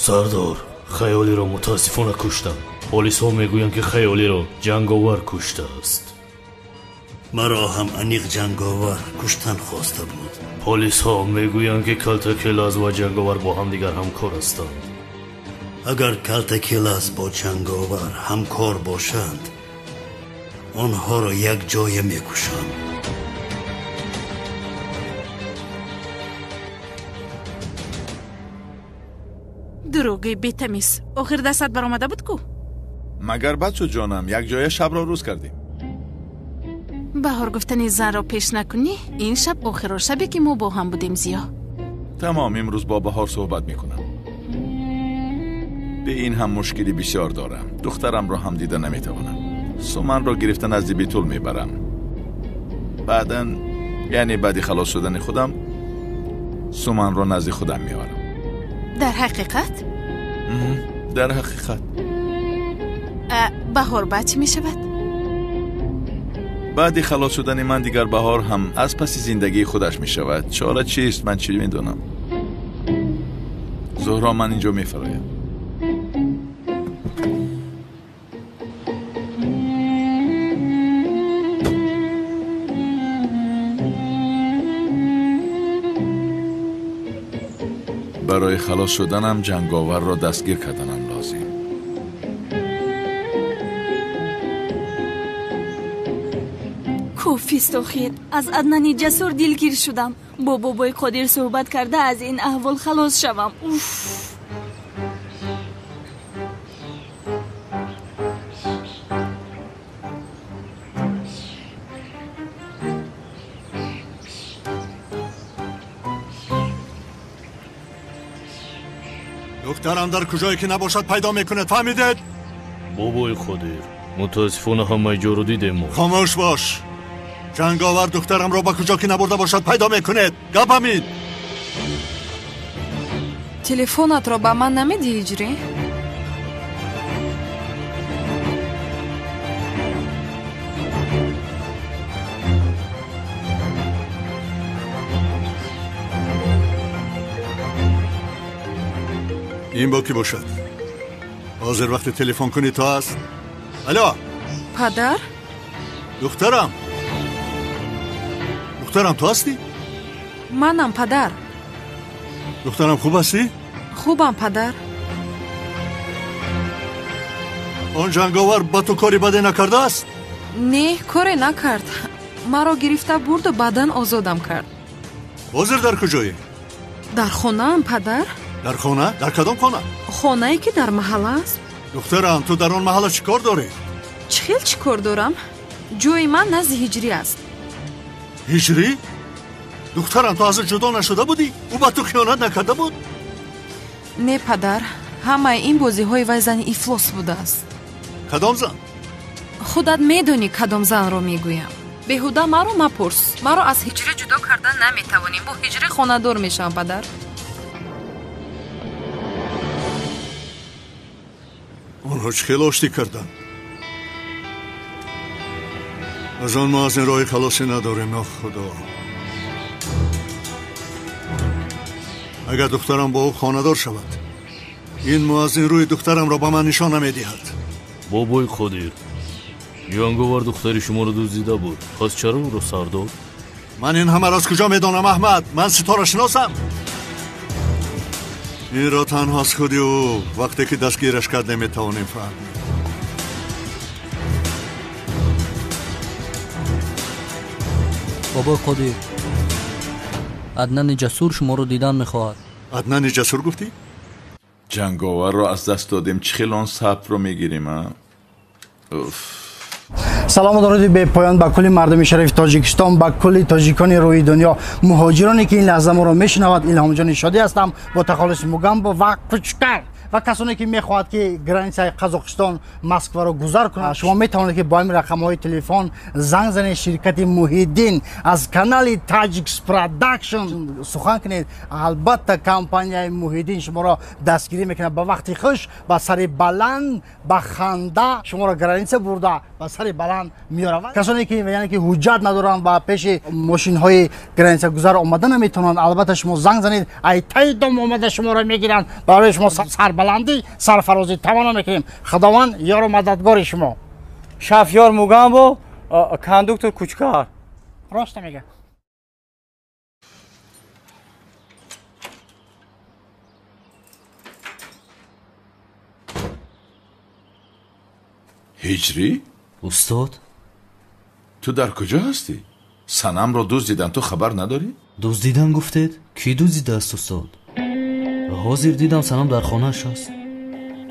Сардор, Хаёлиро мутаассифона куштам. Полисҳо мегӯянд, ки Хаёлиро Ҷанговар куштааст. Маро ҳам аниқ Ҷанговар куштан хоста буд. Полисҳо мегӯянд, ки Калтакелаз ва Ҷанговар бо ҳамдигар ҳамкор ҳастанд. Агар Калтакелаз бо Ҷанговар ҳамкор бошанд, онҳоро якҷоя мекушам. Дурӯғи бетамиз, охир дастат баромада буд ку? Магар бад шуд, ҷонам, якҷоя шабро рӯз кардем. Баҳор гуфтани занро пеш накунӣ, ин шаб охиро шабе ки мо бо ҳам будем, Зиё. Тамом, имрӯз бо Баҳор суҳбат мекунам. Бе ин ҳам мушкили бисёр дорам. Духтарамро ҳам дида наметавонам. Суманро гирифта назди Битул мебарам. Баъдан, яъне баъди халос шудани худам, Суманро назди худам меорам. Дар ҳақиқат? Дар ҳақиқат. Баҳор баъд чӣ мешавад? Баъди халос шудани ман дигар Баҳор ҳам аз паси зиндагии худаш мешавад. Чора чист, ман чӣ медонам? Зуҳро, ман инҷо мефароям. Барои халос шуданам Ҷанговарро дастгир карданам лозим. Кофист охир. Аз Аднани Ҷасур дилгир шудам. Бо бобои Қодир суҳбат карда аз ин аҳвол халос шавам. Уф! Духтарам дар куҷое ки набошад пайдо мекунад, фаҳмидед? Бобои Қодир, мутаассифона ҳамаи ҷоро дидем мо. Хомӯш бош! Ҷанговар духтарамро ба куҷо ки набурда бошад пайдо мекунед. Гап ҳамин. Телефонатро ба ман намедиҳӣ, Ҳиҷрӣ? Ин бо кӣ бошад? Ҳозир вақти телефон кунӣ то аст? Алло! Падар? Духтарам! Духтарам, ту ҳастӣ? Манам, падар. Духтарам, хуб ҳастӣ? Хубам, падар. Он Ҷанговар ба ту кори баде накардааст? Не, коре накард. Маро гирифта бурду баъдан озодам кард. Ҳозир дар куҷоӣ? Дар хонаам, падар. Дар хона? Дар кадом хона? Хонае ки дар маҳалла аст. Духтарам, ту дар он маҳалла чӣ кор дорӣ? Чӣ хел чӣ кор дорам? Ҷои ман назди Ҳиҷрӣ аст. Ҳиҷрӣ? Духтарам, ту аз ӯ ҷудо нашуда будӣ? Ӯ ба ту хиёнат накарда буд? Не, падар, ҳамаи ин бозиҳои вай зани ифлос будааст. Кадом зан? Худат медонӣ, кадом занро мегӯям. Беҳуда маро мапурс. Маро аз Ҳиҷрӣ ҷудо кардан наметавонӣ. Бо Ҳиҷрӣ хонадор мешавам, падар. Онҳо чӣ хел оштӣ карданд? Аз он мо аз ин роҳи халосӣ надорем, о Худо. Агар духтарам бо ӯ хонадор шавад, ин муаззин рӯи духтарамро ба ман нишон намедиҳад. Бобои Қодир, Ҷанговар духтари шуморо дуздида буд. Пас чаро ӯро сар дод? Ман ин ҳамаро аз куҷо медонам, Аҳмад? Ман ситорашиносам. Инро танҳо аз худи ӯ вақте ки дастгираш кард наметавонем фаҳмид. Бобои Қодир, Аднани Ҷасур шуморо дидан мехоҳад. Аднани Ҷасур гуфтӣ? Ҷанговарро аз даст додем, чӣ хел он сабрро мегирем, а? Уф. Салому дуруди бепоён ба кулли мардуми шарифи Тоҷикистон, ба кулли тоҷикони рӯи дунё, муҳоҷироне ки ин лаҳза моро мешунавад. Илҳомҷони Шодӣ ҳастам бо тахаллуси Мугамбо ва Кучкар. Ва касоне ки мехоҳад ки границаи Қазоқистон Москваро гузар кунад, шумо метавонед ки бо ҳамин рақамҳои телефон занг занед. Ширкати Муҳиддин аз канали Таҷикс Продакшн сухан кунед. Албатта компанияи Муҳиддин шуморо дастгирӣ мекунад. Ба вақти хуш, ба сари баланд, ба ханда шуморо граница бурда ба сари баланд меоравад. Касоне ки яъне ки ҳуҷҷат надоранд ва пеши мошинҳои граница гузар омада наметавонанд, албатта шумо занг занед, ай таи дом омада шуморо мегиранд. Барои шумо сарбаландӣ, сарфарозӣ таманно мекунем. Худованд ёру мададгори шумо. Шафёр Мугамбо, кондуктор Кучкар. Рост мега. Ҳиҷрӣ? Устод? Ту дар куҷо ҳастӣ? Санамро дуздидан, ту хабар надорӣ? Дуздидан гуфтед? Кӣ дуздидааст, устод? Ҳозир дидам Санам дар хонааш аст.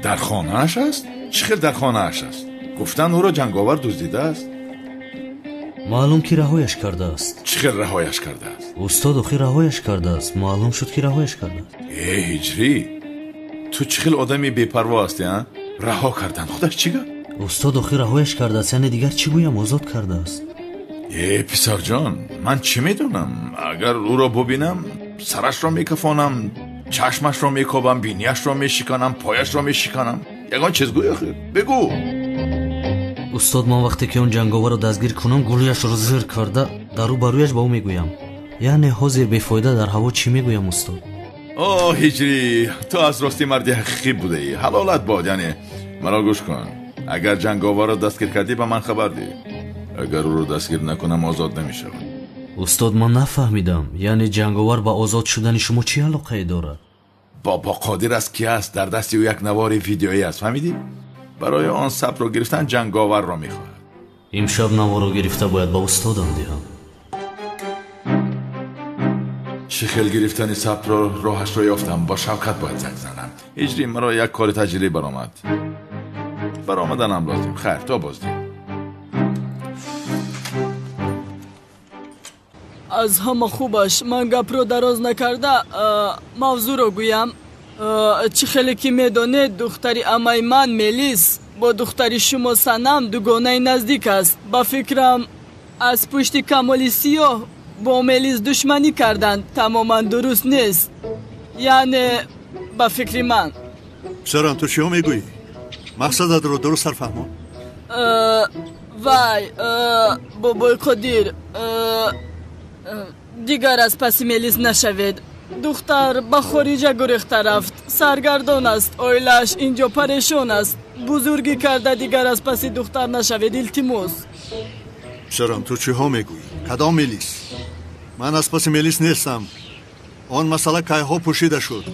Дар хонааш аст? Чӣ хел дар хонааш аст? Гуфтан ӯро ҷанговар дуздидааст. Маълум ки раҳояш кардааст. Чӣ хел раҳояш кардааст? Устод, охир раҳояш кардааст. Маълум шуд ки раҳояш кардааст. Э, Ҳиҷрӣ, ту чӣ хел одами бепарво ҳастӣ, а? Раҳо кардан худаш чӣ гап? Устод, охир раҳояш кардааст, яъне дигар чӣ гӯям, озод кардааст. Э, писарҷон, ман чӣ медонам? Агар ӯро бубинам, сарашро мекафонам, чашмашро мекобам, бинияшро мешиканам, пояшро мешиканам. Ягон чиз гӯй охир, бигӯ. Устод, ман вақте ки он ҷанговарро дастгир кунам, гулӯяшро зир карда дар рӯ ба рӯяш ба ӯ мегӯям. Яъне ҳозир бефоида дар ҳаво чӣ мегӯям, устод? О, Ҳиҷрӣ, ту аз ростӣ марди ҳақиқӣ будаӣ. Ҳалолат бод, яъне маро гӯш кун. Агар ҷанговарро дастгир кардӣ, ба ман хабар диҳ. Агар ӯро дастгир накунам, озод намешавад. Устод, ман нафаҳмидам. Яъне ҷанговар ба озод шудани шумо чӣ алоқае дорад? Бобо Қодир аст ки аст, дар дасти ӯ як навори видеоӣ аст, фаҳмидӣ? Барои он сабрро гирифтан ҷанговарро мехоҳад. Имшаб наворро гирифта бояд ба устодам диҳам. Чӣ хел гирифтани сабрро роҳашро ёфтам. Бо Шавкат бояд занг занам. Ҳиҷрӣ, маро як кори таҷрибӣ баромад. Баромаданам лозим. Хайр, то боздид. Аз ҳама хубаш ман гапро дароз накарда мавзӯъро гӯям. Чӣ хеле ки медонед, духтари амаи ман Мелис бо духтари шумо Санам дугонаи наздик аст. Ба фикрам аз пушти Камоли Сиёҳ бо Мелис душманӣ карданд. Тамоман дуруст нест, яъне ба фикри ман. Писарам, ту чиҳо мегӯӣ? Мақсадатро дуруст сарфаҳмон. Вай, бобои Қодир, дигар аз паси Мелис нашавед. Духтар ба хориҷа гурехта рафт, саргардон аст, оилааш инҷо парешон аст. Бузургӣ карда дигар аз паси духтар нашавед, илтимос. Писарам, ту чиҳо мегӯӣ? Кадом Мелис? Ман аз паси Мелис нестам. Он масъала кайҳо пӯшида шуд.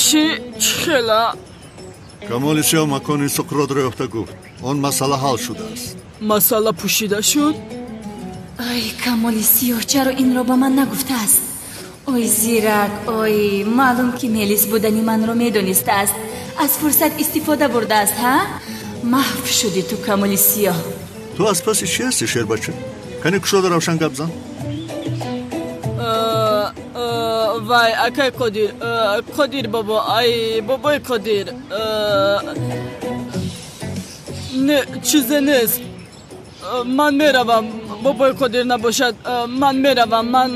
Чӣ? Чӣ хела? Камоли Сиёҳ макони Суқротро ёфта гуфт, он масъала ҳал шудааст. Масъала пӯшида шуд? Ай, Камоли Сиёҳ чаро инро ба ман нагуфтааст? Ой, зирак, ой, маълум ки Мелис будани манро медонистааст. Аз фурсат истифода бурдааст, ҳа? Маҳв шудӣ ту, Камоли Сиёҳ. Ту аз паси чӣ ҳастӣ, шербача? Кани кушода равшан гап зан. Вай, акай Қодир, Қодир бобо, ай, бобои Қодир. Не, чизе нест. Ман меравам, бобои Қодир набошад, ман меравам, ман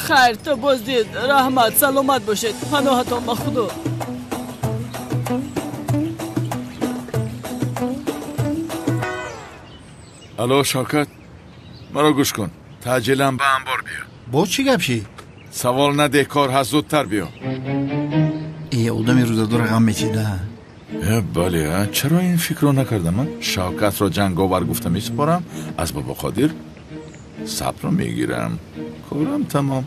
хайр, то боздид, раҳмат, саломат бошед, паноҳатон ба Худо. Алло, Шавкат, маро гӯш кун. Таъҷилан ба анбор биё. Боз чӣ гап шид? Савол надеҳ, кор ҳаст, зудтар биё. Э, одами рӯзадора ғам мечида. Э, бале, чаро ин фикрро накардам? Шавкатро ҷанговар гуфта месупорам, аз бобо Қодир сабрро мегирам. Корам тамом.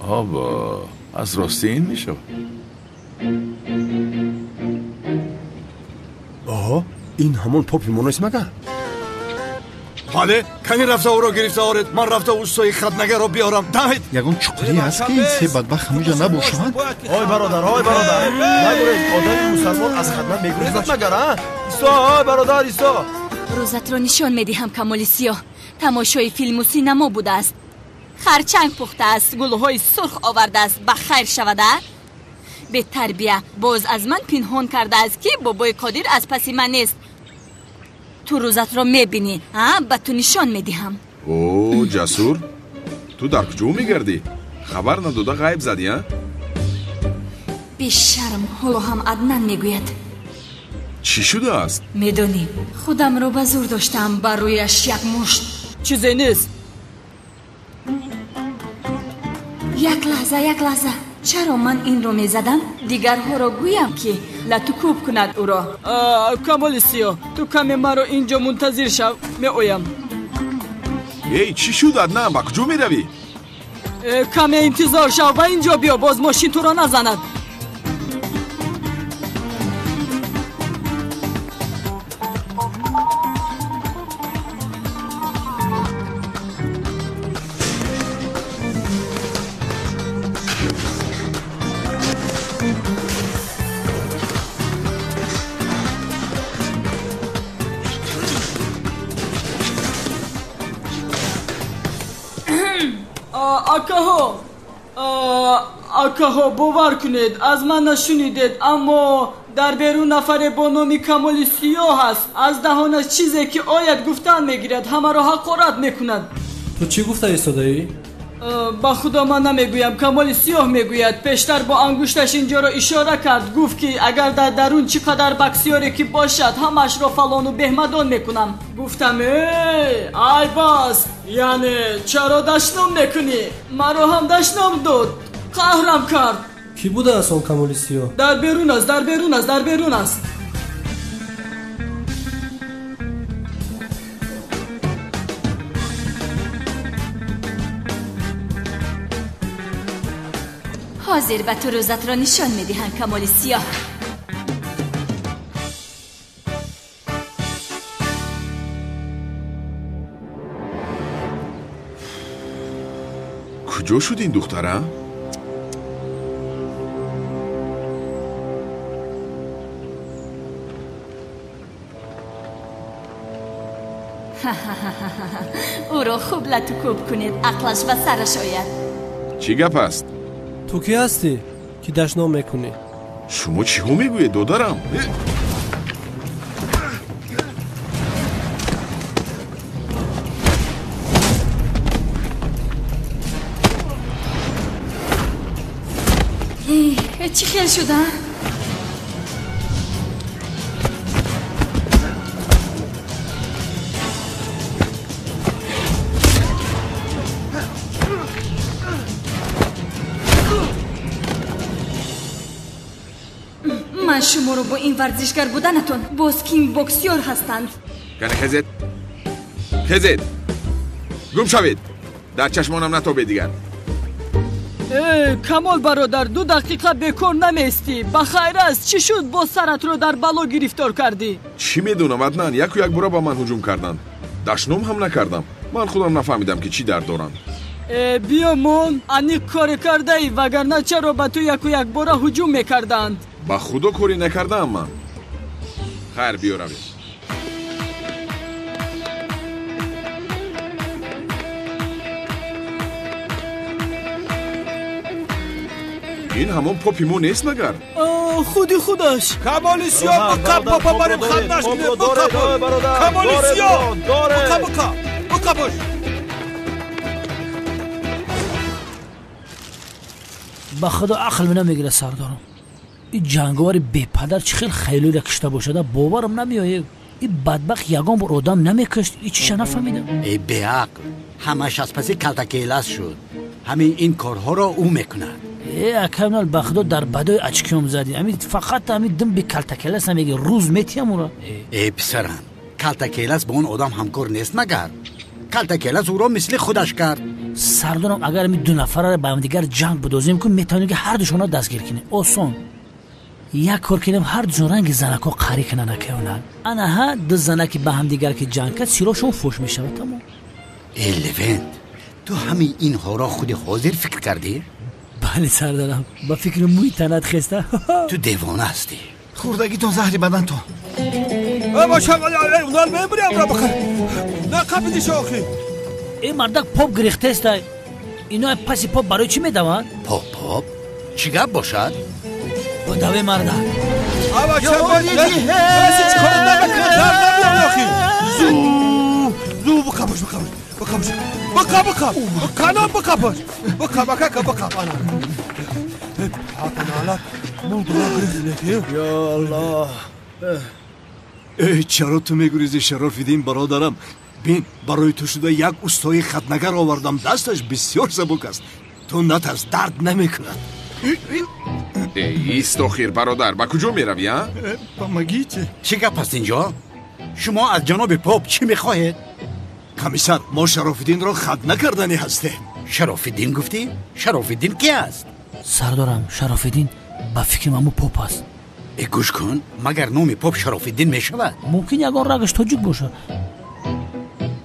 Обо, аз ростӣ ин мешавад. Оҳо, ин ҳамон попи мо нест магар? Бале, кани рафта ӯро гирифта оред, ман рафта устои хатнагарро биёрам. Давид! Ягон чуқурӣ ҳаст ки ин се бадбахт ҳамуҷа набошанд? Ой бародар, ой бародар, нагурез, одами мусалмон аз хатна мегурезад магар, а? Исо, ой бародар, Исо! Рӯзатро нишон медиҳам, Камоли Сиёҳ. Тамошои филму синамо будааст. Харчанг пухтааст, гулҳои сурх овардааст. Ба хайр шавад, а? Бетарбия боз аз ман пинҳон кардааст, ки бобои Қодир аз паси ман нест. Ту рӯзатро мебинӣ, ба ту нишон медиҳам. О, Ҷасур, ту дар куҷо мегардӣ? Хабар надода ғайб задӣ, а? Бешарм, ҳоло ҳам Аднан мегӯяд. Чӣ шудааст? Медонӣ, худамро ба зур доштам, ба рӯяш як мушт. Чизе нест. Як лаҳза, як лаҳза. Чаро ман инро мезадам? Дигарҳоро гӯям, ки латукӯб кунад ӯро. Камоли Сиёҳ, ту каме маро инҷо мунтазир шав, меоям. Эй, чӣ шуд, Аднан? Ба куҷо меравӣ? Каме интизор шав, ба инҷо биё, боз мошин туро назанад. Акаҳо, акаҳо, бовар кунед, аз ман нашунидед, аммо дар берун нафаре бо номи Камоли Сиёҳ аст. Аз даҳонаш чизе ки ояд гуфтан мегирад, ҳамаро ҳақорат мекунад. Ту чӣ гуфта истодаӣ? Ба худо ман намегӯям, Камоли Сиёҳ мегӯяд. Пештар бо ангушташ инҷоро ишора кард, гуфт ки агар дар дарун чӣ қадар баксиёре ки бошад, ҳамаашро фалону беҳмадон мекунам. Гуфтам: э, айб аст, яъне чаро дашном мекунӣ? Маро ҳам дашном дод, қаҳрам кард. Кӣ будааст он Камоли Сиёҳ? Дар берун аст, дар берун аст, дар берун аст. Ҳозир ба ту рӯзатро нишон медиҳам, Камоли Сиёҳ. Куҷо шуд ин духтара? Ӯро хуб латукӯб кунед, ақлаш ба сараш ояд. Чӣ гап аст? Ту кӣ ҳастӣ, ки дашном мекунӣ? Шумо чиҳо мегӯед, додарам? Чӣ хел шуда? Ман шуморо бо ин варзишгар буданатон боз кингбоксёр ҳастанд. Кане хезед, хезед, гум шавед, дар чашмонам натобед дигар. Э, Камол бародар, 2 дақиқа бекор намеистӣ. Ба хайр аст, чӣ шуд боз саратро дар бало гирифтор кардӣ? Чӣ медонам, Аднан, яку якбора ба ман ҳуҷум карданд. Дашном ҳам накардам. Ман худам нафаҳмидам, ки чӣ дард доранд. Э, биё мон, аниқ коре кардаӣ, вагарна чаро ба ту яку якбора ҳуҷум мекарданд? Ба худо корӣ накардаам ман. Хайр, биё равем. Ин ҳамон попи мо нест магар? Худи худаш. Камоли Сиёҳ, биқап, попа барем хатнаш кунем, биқап. Камоли Сиёҳ, биқа, биқа, биқапаш. Ба худо ақл намегирад, сардорам. Ин ҷанговари бепадар чӣ хел хайлӯра кишта бошада, боварам намеояд. Ин бадбахт ягон бор одам намекушт, ин чиша нафаҳмидам. Эй беақл, ҳамаш аз паси калтакелас шуд. Ҳамин ин корҳоро ӯ мекунад. Э, акамнал, ба худо дар бадои очкиём задӣ. Ҳамин фақат ҳамин дим би калтакелас намеги, рӯз метиҳам ӯро. Э, писарам, калтакелас бо он одам ҳамкор нест магар? Калтакелас ӯро мисли худаш кард. Сардорам, агар ҳамин ду нафарро ба ҳамдигар ҷанг бидозем, ку метавонем ки ҳар душонро дастгир кунем. Осон. Як кор кунем, ҳар душон ранги занакҳо қарӣ кунанд, акаёнал. Анаҳа ду занаки ба ҳамдигар ки ҷанг кард, сирошон фош мешавад, тамом. Э, Левент, ту ҳамин инҳоро худи ҳозир фикр кардӣ? Бале, сардарам, ба фикри мӯи танат хеста. Ту девона ҳастӣ. Хӯрдагитон заҳри бадантон. Э, мардак поп гирехтеста. Ино паси поп барои чӣ медаванд? Поп, поп? Чӣ гап бошад? Бодаве марда. Чаро ту мегурезӣ, Шарофиддин бародарам? Бин, барои ту шуда як устои хатнагар овардам. Дасташ бисёр сабук аст. Ту натарс, дард намекунад. Ист охир, бародар, ба куҷо меравӣ, а? Помогите. Чӣ гап аст инҷо? Шумо аз ҷаноби поп чӣ мехоҳед? Комиссар, мо Шарофиддинро хат накарданӣ ҳастем. Шарофиддин гуфтӣ? Шарофиддин ки аст? Сардорам, Шарофиддин ба фикри мамо поп аст. Э, гӯш кун, магар номи поп Шарофиддин мешавад? Мумкин ягон рагаш тоҷик бошад.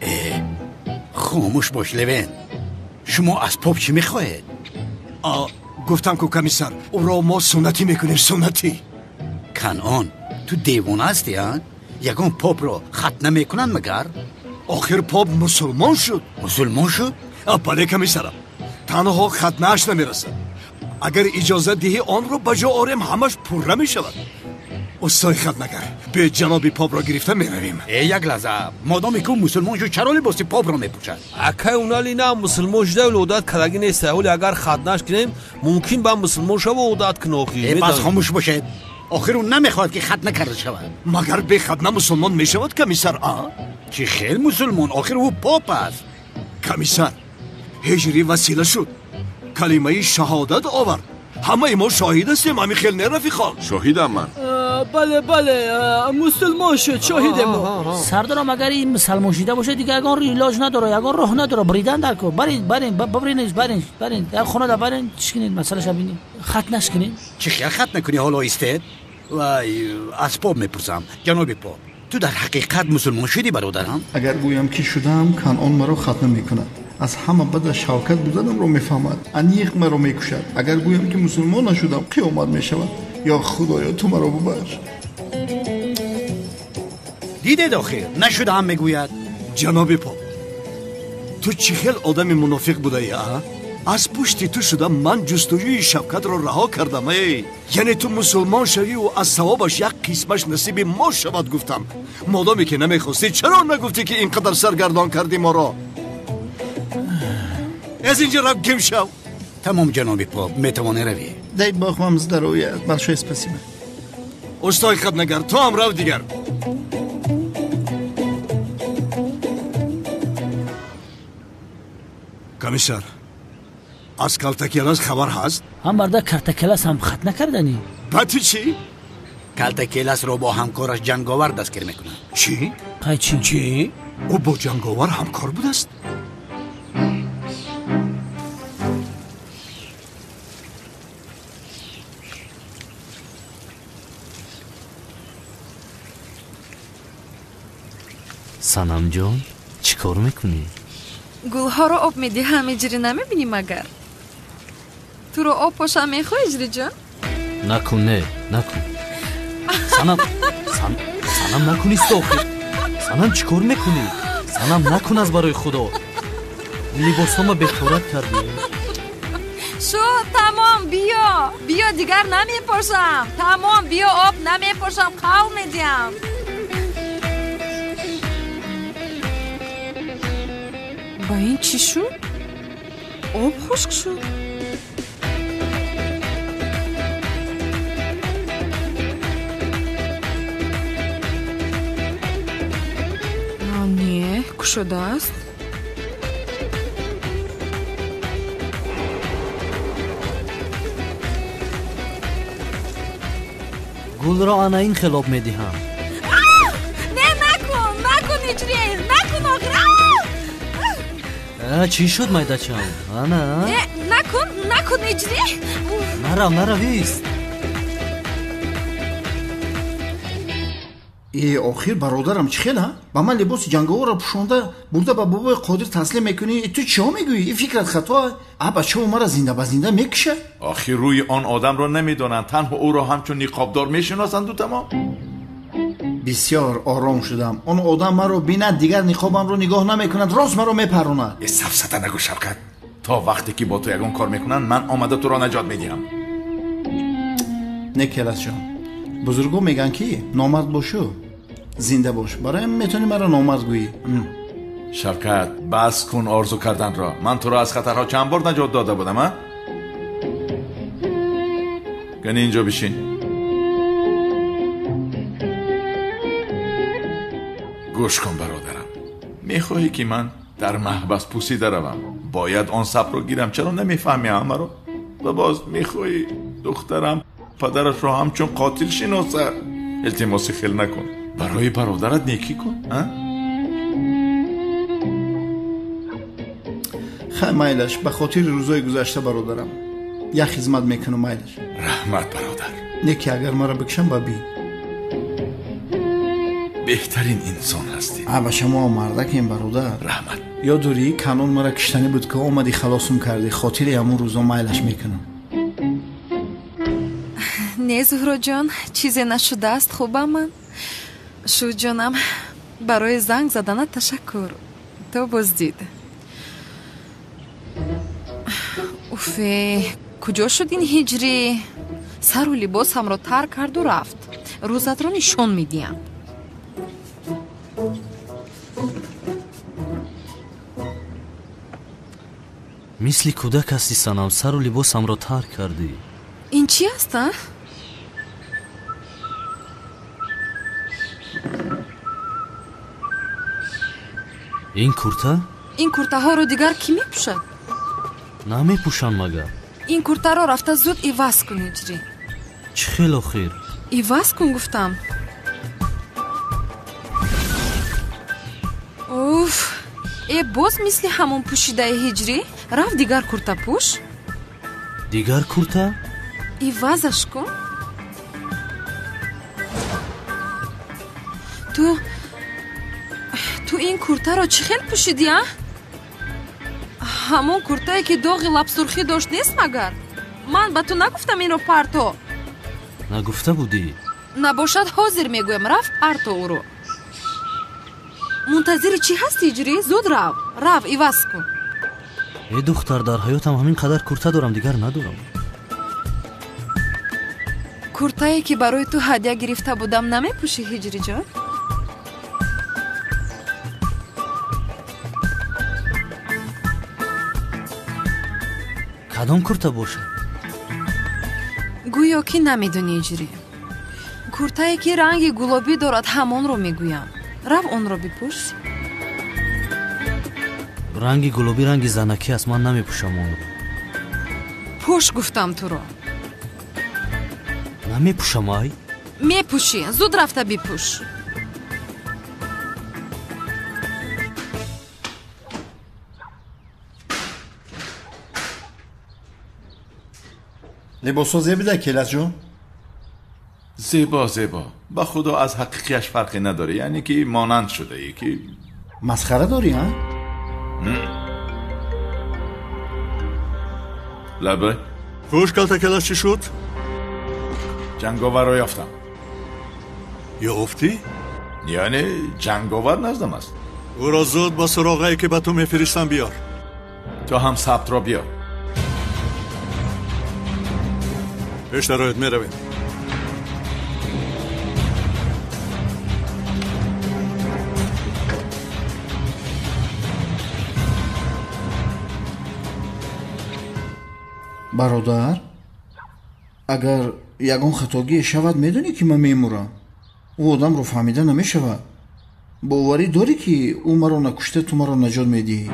Э, хомӯш бош, Левен. Шумо аз поп чӣ мехоҳед? Гуфтам ку комиссар, ӯро мо суннатӣ мекунем, суннатӣ. Канъон, ту девона ҳастӣ, а? Ягон попро хат намекунанд магар? Охир поп мусулмон шуд. Мусулмон шуд? Бале комиссарам, танҳо хатнааш намерасад. Агар иҷозат диҳӣ, онро ба ҷо орем, ҳамаш пурра мешавад. Устои хатнагар, бе ҷаноби попро гирифта меравем. Э, як лаҳза, модоме ки ӯ мусулмон шуд, чаро либоси попро мепӯшад? Акай унали на мусулмон шуда, вале одат кардагӣ нест. Ҳоли агар хатнаш кунем, мумкин ба мусулмон шава, одат кун охир. Э, бас хомӯш бошед. Охир ӯ намехоҳад ки хатна карда шавад. Магар бе хатна мусулмон мешавад, комиссар, а? Чӣ хел мусулмон? Охир ӯ поп аст. Комиссар, ҳиҷрӣ васила шуд, калимаи шаҳодат овард. Ҳамаи мо шоҳид ҳастем, ҳамин хел не, рафиқон? Шоҳидам ман. Бале, бале, мусулмон шуд, шоҳидем мо. Сардорам, агар ин мусалмон шида бошад, дигар ягон илоҷ надорад, ягон роҳ надорад. Бридан дар кор. Барин, барин, бибринед, барин, барин. Як хонада барин, чӣ кунед, масъалаша бинед. Хат нашкунед. Чӣ хел хат накунӣ, ҳоло истед? Вай, аз поп мепурсам. Ҷаноби поп, ту дар ҳақиқат мусулмон шудӣ, бародарам? Агар гӯям ки шудаам, Канъон маро хатна мекунад. Аз ҳама бада Шавкат буданамро мефаҳмад, аниқ маро мекушад. Агар гӯям ки мусулмон нашудам, қиёмат мешавад. Ё худоё, ту маро бубахш. Дидед охир, нашудаам мегӯяд. Ҷаноби поп, ту чӣ хел одами мунофиқ будаӣ, а? Аз пушти ту шуда ман ҷустуҷӯи Шавкатро раҳо кардам. Эй, яъне ту мусулмон шавиву аз савобаш як қисмаш насиби мо шавад гуфтам. Модоме ки намехостӣ, чаро нагуфтӣ ки ин қадар саргардон кардӣ моро? Аз инҷо рав, гим шав. Тамом, ҷаноби поп, метавонӣ равӣ. Дай бог вам здоровья, большое спасибо. Устои хатнагар, ту ҳам рав дигар. Комиссар, аз Калтакелас хабар ҳаст? Ҳам барда Калтакелас ҳам хат накарданӣ. Ба ту чӣ? Калтакеласро бо ҳамкораш Ҷанговар дастгир мекунанд. Чӣ? Қай чӣ? Чӣ? Ӯ бо Ҷанговар ҳамкор будааст? Санамҷон, чӣ кор мекунӣ? Гулҳоро об медиҳам, иҷрӣ намебинӣ магар? Туро об пошам мехоҳӣ, иҷриҷон? Накун, не, накун. Санам, Санам, накун, истохир. Санам, чӣ кор мекунӣ? Санам, накун аз барои Худо. Либосҳома беҳторат кардӣ. Шуд, тамом, биё. Биё, дигар намепошам. Тамом, биё, об намепошам, қавл медиҳам. Ба ин чӣ шуд? Об хушк шуд. Не, кушодааст. Гулро ана ин хел об медиҳам. Не, накун, накун, иҷрӣ, накун охир. Чӣ шуд, майдачам? Ана? Не, накун, накун, иҷрӣ. Нарав, нарав, ист. Э, охир бародарам, чӣ хел, а? Ба ман либоси ҷанговарро пӯшонда бурда ба бобои Қодир таслим мекунӣ. Ту чиҳо мегӯӣ? И фикрат хато. А бачао маро зинда ба зинда мекушад. Охир рӯи он одамро намедонанд, танҳо ӯро ҳамчун ниқобдор мешиносанду тамом. Бисёр ором шудам. Он одам маро бинад, дигар ниқобамро нигоҳ намекунад, рост маро мепаронад. Э, сафсата нагӯ, Шавкат. То вақте ки бо ту ягон кор мекунанд, ман омада туро наҷот медиҳам. Не Келасҷон, бузургҳо мегӯянд ки номард бошу зинда бош. Бароям метавонӣ маро номард гӯӣ. Шавкат, бас кун орзу карданро. Ман туро аз хатарҳо чанд бор наҷот дода будам, а? Кани инҷо бишин. Гӯш кун бародарам, мехоҳӣ ки ман дар маҳбас пусида равам? Бояд он сабрро гирам. Чаро намефаҳмӣ ҳамаро? Ва боз мехоҳӣ духтарам падарашро ҳамчун қотил шиносад? Илтимоси хел накун. Барои бародарат некӣ кун, а? Хай майлаш, ба хотири рӯзои гузашта бародарам як хизмат мекунам, майлаш. Раҳмат бародар. Неки агар маро бикшам ба би. Беҳтарин инсон ҳастӣ. А ба шумо мардакем бародар. Раҳмат. Ёд дорӣ канон маро киштанӣ буд ки омадӣ халосум кардӣ, хотири ҳамон рӯзо майлаш мекунам. Не Зуҳроҷон, чизе нашудааст, хубам ман. Шуд ҷонам, барои занг заданат ташаккур. То боздид. Уфе, куҷо шуд ин ҳиҷрӣ? Сару либосамро тар карду рафт. Рӯзатро нишон медиҳам. Мисли кӯдак ҳастӣ Санам, сару либосамро тар кардӣ. Ин чӣ аст, а? Ин курта? Ин куртаҳоро дигар кӣ мепӯшад? Намепӯшам магар. Ин куртаро рафта зуд иваз кун, ҳиҷрӣ. Чӣ хел охир? Иваз кун гуфтам. Уф, э боз мисли ҳамон пӯшидаи ҳиҷрӣ? Рафт дигар курта пӯш. Дигар курта? Ивазаш кун. Ту ин куртаро чӣ хел пӯшидӣ, а? Ҳамон куртае ки доғи лабсурхӣ дошт нест магар? Ман ба ту нагуфтам инро парто? Нагуфта будӣ. Набошад ҳозир мегӯям, рафт парто ӯро. Мунтазири чӣ ҳастӣ ҳиҷрӣ? Зуд рав, рав иваз кун. Э духтар, дар ҳаётам ҳамин қадар курта дорам, дигар надорам. Куртае ки барои ту ҳадя гирифта будам намепӯшӣ ҳиҷриҷон? Кадом курта бошад? Гӯё ки намедонӣ ҳиҷрӣ. Куртае ки ранги гулобӣ дорад ҳамонро мегӯям. Рав онро бипӯш. Ранги гулобӣ ранги занакӣ аст, ман намепӯшам онро. Пӯш гуфтам туро. Намепӯшам ай? Мепӯшӣ, зуд рафта бипӯш. Либосҳо зебида Келасҷон? Зебо, зебо. Ба худо аз ҳақиқияш фарқе надорӣ, яъне ки монанд шудаӣ ки. Масхара дорӣ, а? Лабе. Хуш калта Келас, чӣ шуд? Ҷанговарро ёфтам. Ёфтӣ? Яъне ҷанговар наздам аст. Ӯро зуд ба суроғае ки ба ту мефиристам биёр. Ту ҳам сабтро биёр. Пеш дароед, меравем. Бародар, агар ягон хатогие шавад, медонӣ ки ман мемурам. Ӯ одамро фаҳмида намешавад. Боварӣ дорӣ ки ӯ маро накушта ту маро наҷот медиҳӣ?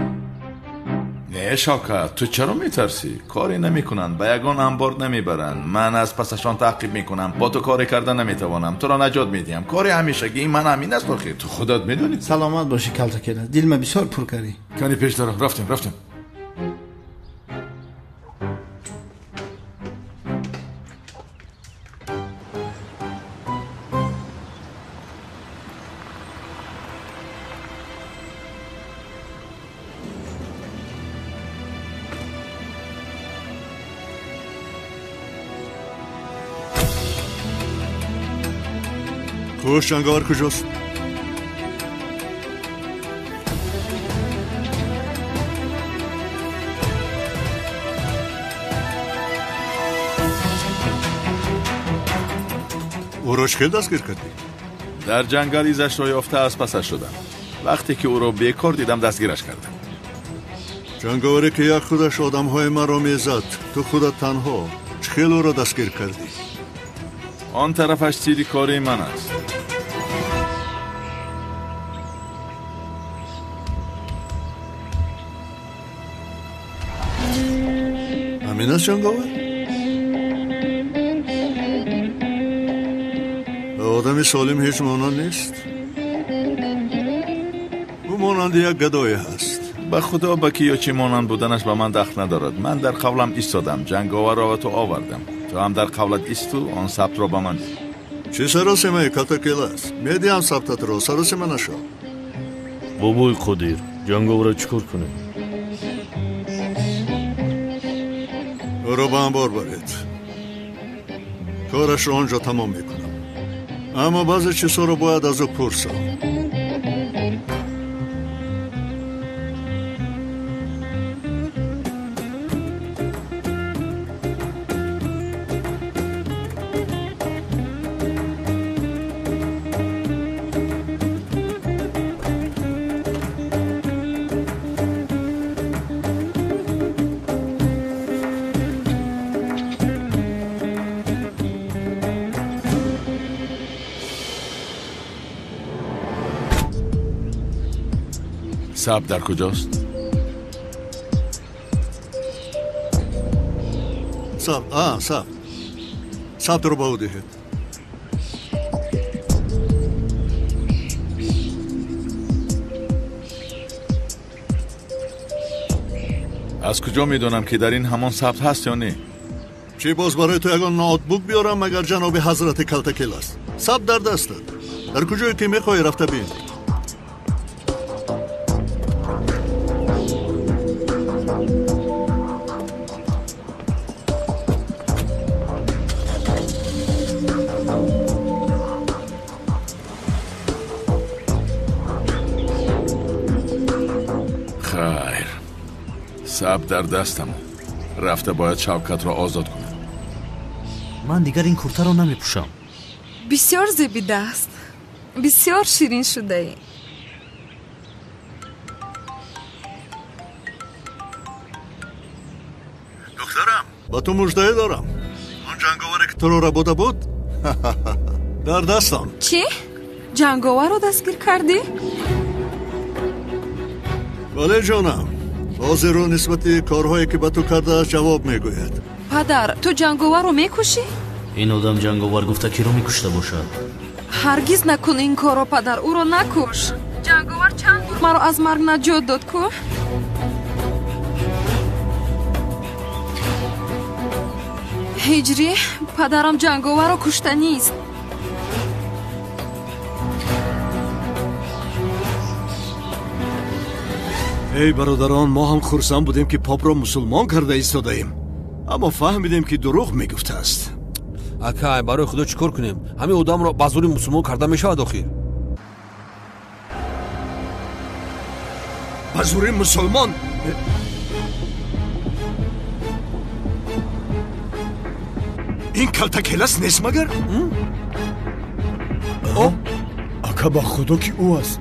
Не Шавкат, ту чаро метарсӣ? Коре намекунанд, ба ягон анбор намебаранд. Ман аз пасашон таъқиб мекунам. Бо ту коре карда наметавонам. Туро наҷот медиҳам. Кори ҳамешагии ман ҳамин аст охир. Ту худат медонӣ. Саломат бошӣ калта Келас, дилма бисёр пур кардӣ. Кани пеш даро, рафтем, рафтем. Хуш, ҷанговар куҷост? Ӯро чӣ хел дастгир кардӣ? Дар ҷангал изашро ёфта аз пасаш шудам. Вақте ки ӯро бекор дидам, дастгираш кардам. Ҷанговаре ки як худаш одамҳои маро мезад, ту худат танҳо чӣ хел ӯро дастгир кардӣ? Он тарафаш сири кори ман аст. Ҳамин аст ҷанговар? Ба одами солим ҳеҷ монанд нест. Ӯ монанди як гадое ҳаст. Ба худо, ба ки ё чӣ монанд буданаш ба ман дахл надорад. Ман дар қавлам истодам, ҷанговарро ба ту овардам. Ту ҳам дар қавлат исту он сабтро ба ман. Чӣ саросимаи калтакелас? Медиҳам сабтатро, саросима нашав. Бобои Қодир, ҷанговарро чӣ кор кунем? Ӯро ба анбор баред. Корашро он ҷо тамом мекунам. Аммо баъзе чизҳоро бояд аз ӯ пурсам. Сабт дар куҷост? Сабт, сабт. Сабтро ба ӯ диҳед. Аз куҷо медонам ки дар ин ҳамон сабт ҳаст ё не? Чӣ боз барои ту ягон ноутбук биёрам, магар ҷаноби ҳазрати калтакел аст? Сабт дар дастат. Дар куҷое ки мехоҳӣ рафта бин. Хайр, сабт дар дастам. Рафта бояд Шавкатро озод кунам. Ман дигар ин куртаро намепӯшам. Бисёр зебидааст, бисёр ширин шудаӣ. Духтарам, ба ту муждае дорам. Он ҷанговаре ки туро рабуда буд, дар дастам. Чӣ? Ҷанговарро дастгир кардӣ? Бале ҷонам, ҳозир ӯ нисбати корҳое ки ба ту кардааст ҷавоб мегӯяд. Падар, ту ҷанговарро мекушӣ? Ин одам ҷанговар гуфта киро мекушта бошад? Ҳаргиз накун ин корро, падар, ӯро накуш. Ҷанговар чанд бор маро аз марг наҷот дод ку? Ҳиҷрӣ, падарам ҷанговарро куштанист. Эй бародарон, мо ҳам хурсанд будем ки попро мусулмон карда истодаем, аммо фаҳмидем ки дурӯғ мегуфтааст. Акай, барои худо чӣ кор кунем? Ҳамин одамро ба зӯри мусулмон карда мешавад охир? Ба зӯри мусулмон? Ин калтакелас нест магар? Ака, ба худо ки ӯ аст.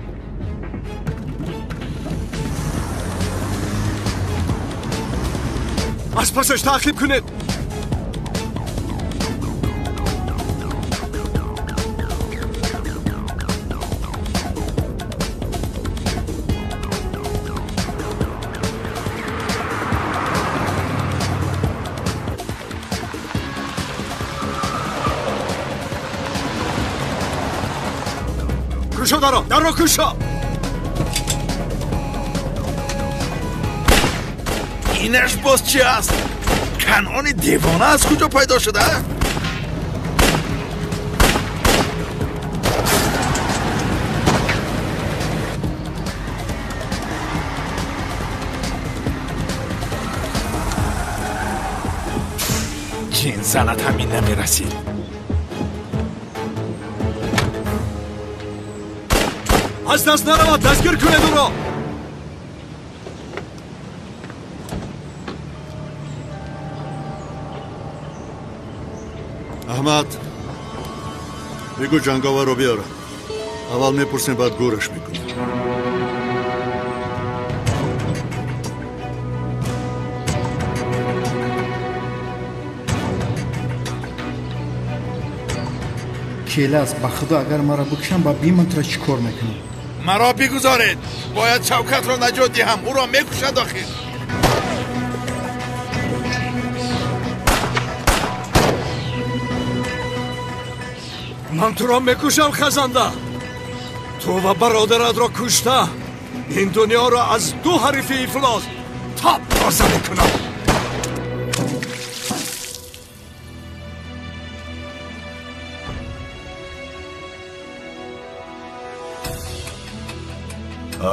Аз пасаш таъқиб кунед. Кушо даро, даро кушо. Инаш боз чӣ аст? Канъони девона аз куҷо пайдо шуда? Ҷин занат ҳамин намерасид. Аз даст наравад, дастгир кунед ӯро. Аҳмад, Бигӯ ҷанговарро биёрам. Аввал мепурсем, баъд гӯраш мекунем. Келас, ба худо агар маро бикушам, ба биман туро чӣ кор мекунам? Маро бигузоред, бояд Шавкатро наҷот диҳам, ӯро мекушад охир. Ман туро мекушам, хазанда. Ту ва бародаратро кушта, ин дунёро аз ду ҳарифи ифлос тоб тоза мекунам.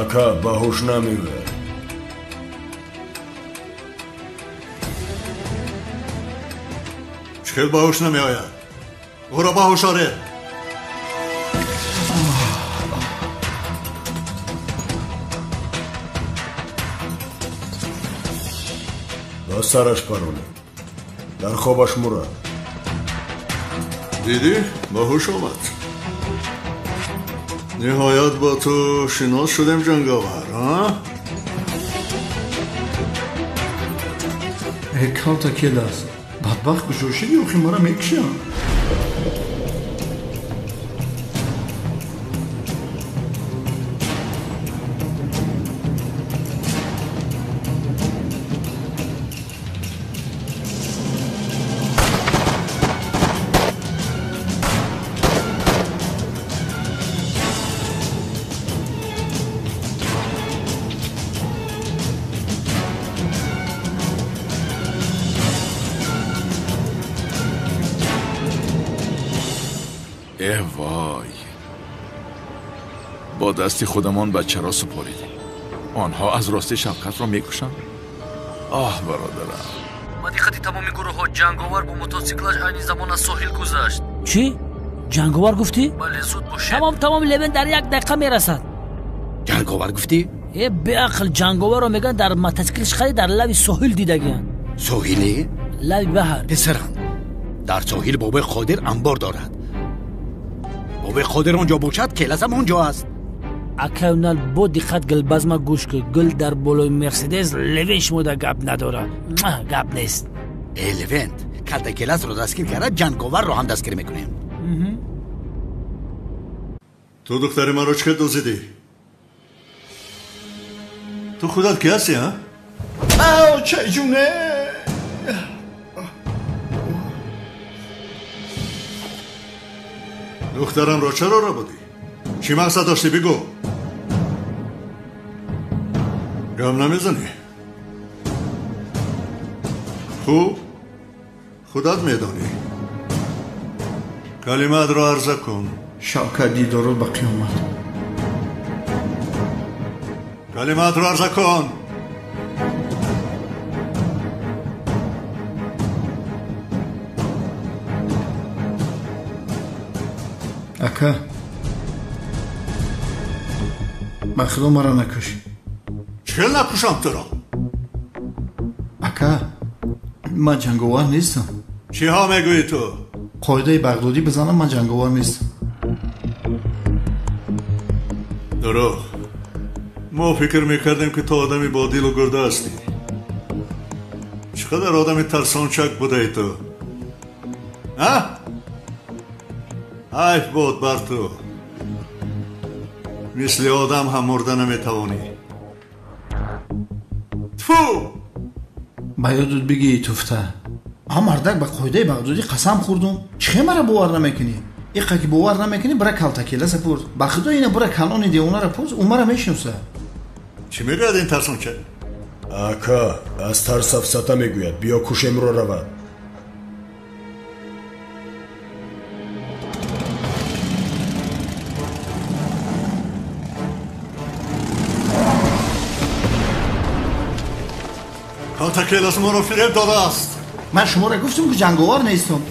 Ака, ба ҳуш намеояд. Чӣ хел ба ҳуш намеояд? Ӯро ба ҳуш оред. Ба сараш паронед. Дар хобаш мурад. Дидӣ, ба ҳуш омад. Ниҳоят бо ту шинос шудем, ҷанговар, а? Э, калта келас. Бадбахт куҷо шидӣ, охи мара мекушам. Вой, бо дасти худамон бачаро супоридем. Онҳо аз рости Шавкатро мекушанд. Оҳ, бародарам. Ба диққати тамоми гурӯҳҳо, ҷанговар бо мотосиклаш айни замон аз соҳил гузашт. Чӣ? Ҷанговар гуфтӣ? Бале, зуд бошед. Тамом, тамом, Левен дар як дақиқа мерасад. Ҷанговар гуфтӣ? Э, беақл, ҷанговарро мегӯянд дар мотосиклаш хари дар лави соҳил дидагиянд. Соҳиле? Лави баҳр. Писарам, дар соҳил бобои Қодир анбор дорад. Бобои Қодир он ҷо бошад, келасам он ҷо аст. Акай Унал, бо диққат гулбазма гӯш кун. Гул дар болои Мерседес, Левен шумода гап надорад. Гап нест. Э, Левент, калта келасро дастгир карда, ҷанговарро ҳам дастгир мекунем. Ту духтари маро чӣ дуздидӣ? Ту худат ки ҳастӣ, а? Ау, чайҷуне! Духтарамро чаро рабудӣ? Чӣ мақсад доштӣ, бигӯ. Гам намезанӣ? Хуб, худат медонӣ. Калимаатро арза кун. Шавкат дидорот ба қиёмат. Калимаатро арза кун. Ака, ба худо маро накуш. Чӣ накушам туро? Ака, ман ҷанговар нестам. Чиҳо мегӯӣ ту? Қоидаи бағдодӣ бизанам, ман ҷанговар нестам. Дурӯғ. Мо фикр мекардем, ки ту одами бодилу гурда ҳастӣ. Чӣ қадар одами тарсончак будаи ту, а? Ҳайф буд бар ту. Мисли одам ҳам мурда наметавонӣ. Тфу! Ба ёдут бигӣ, туфта. А мардак, ба қоидаи бағдодӣ қасам хӯрдум. Чӣ хел мара бовар намекунӣ? Иқа ки бовар намекунӣ, бира калтакеласа пурс. Ба худо ина бира калони девонара пурс, ӯ мара мешиносад. Чӣ мегӯяд ин тарсонча? Ака, аз тарс сафсата мегӯяд. Биё кушемро равад. Калтакелас моро фиреб додааст. Ман шуморо гуфтам, ки ҷанговар нестам.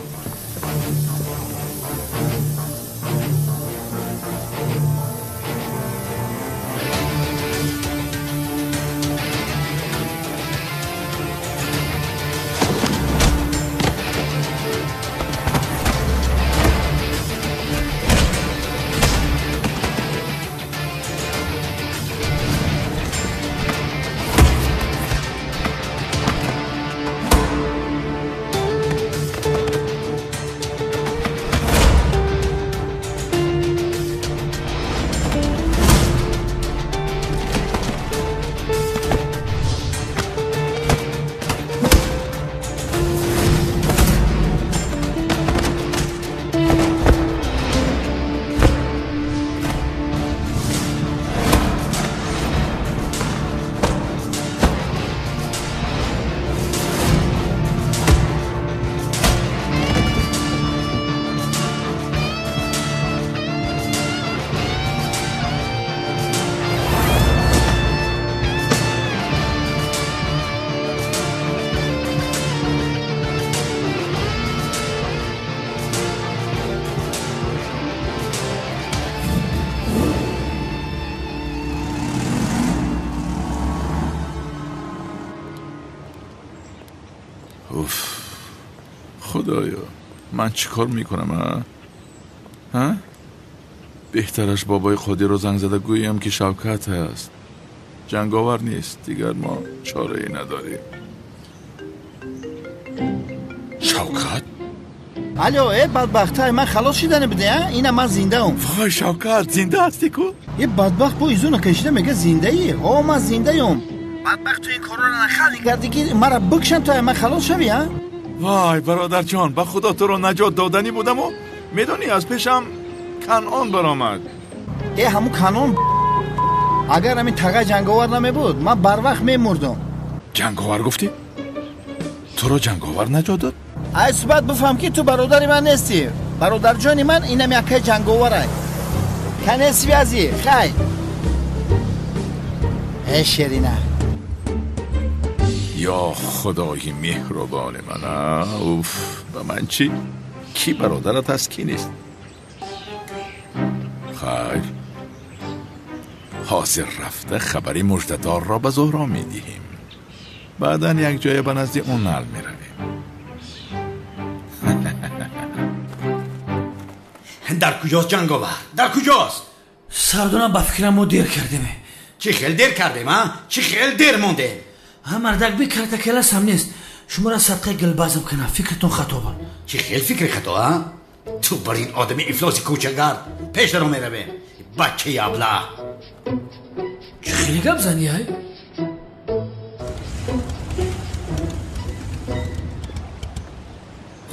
Уф, худоё, ман чӣ кор мекунам, а? Ҳа? Беҳтараш бобои Қодирро занг зада гӯям, ки Шавкат аст. Ҷанговар нест, дигар мо чорае надорем. Шавкат? Алло, э бадбахтай, ман халос шидане буде, а? Ина ман зиндаам. Вой, Шавкат, зинда ҳастӣ ку? Е бадбахт бо изуна кашида мега зиндаӣ. Ҳо, ман зиндаём. Бадбахт, ту ин корро нахалӣ кардӣ, ки мара бикшан, то ман халос шавӣ, а? Вой, бародарҷон, ба худо туро наҷот доданӣ будаму медонӣ, аз пешам Канъон баромад. Э, ҳамун Канъон, агар ҳамин тага ҷанговар намебуд, ман барвақт мемурдам. Ҷанговар гуфтӣ? Туро ҷанговар наҷот дод? Ай суҳбат бифаҳм, ки ту бародари ман нестӣ. Бародарҷони ман инам яккаи ҷанговарай. Конец связи, хай. Э шерина. Ё худои меҳрубони ман, уф, ба ман чӣ? Кӣ бародарат аст, кӣ нест? Хайр, ҳозир рафта хабари муждадорро ба Зуҳро медиҳем. Баъдан якҷоя ба назди Унал меравем. Дар куҷост ҷанговар? Дар куҷост? Сардонам, ба фикрам мо дер кардем. Чӣ хел дер кардем, а? Чӣ хел дер мондем? Ҳа, мардак, бикарта келасам нест. Шуморо садқаи гилбазм кунам, фикртон хато буд. Чӣ хел фикри хато, а? Ту бар ин одами ифлоси кӯчагард пеш даро меравем, бачаи аблаҳ. Чӣ хеле гап занӣ, ай?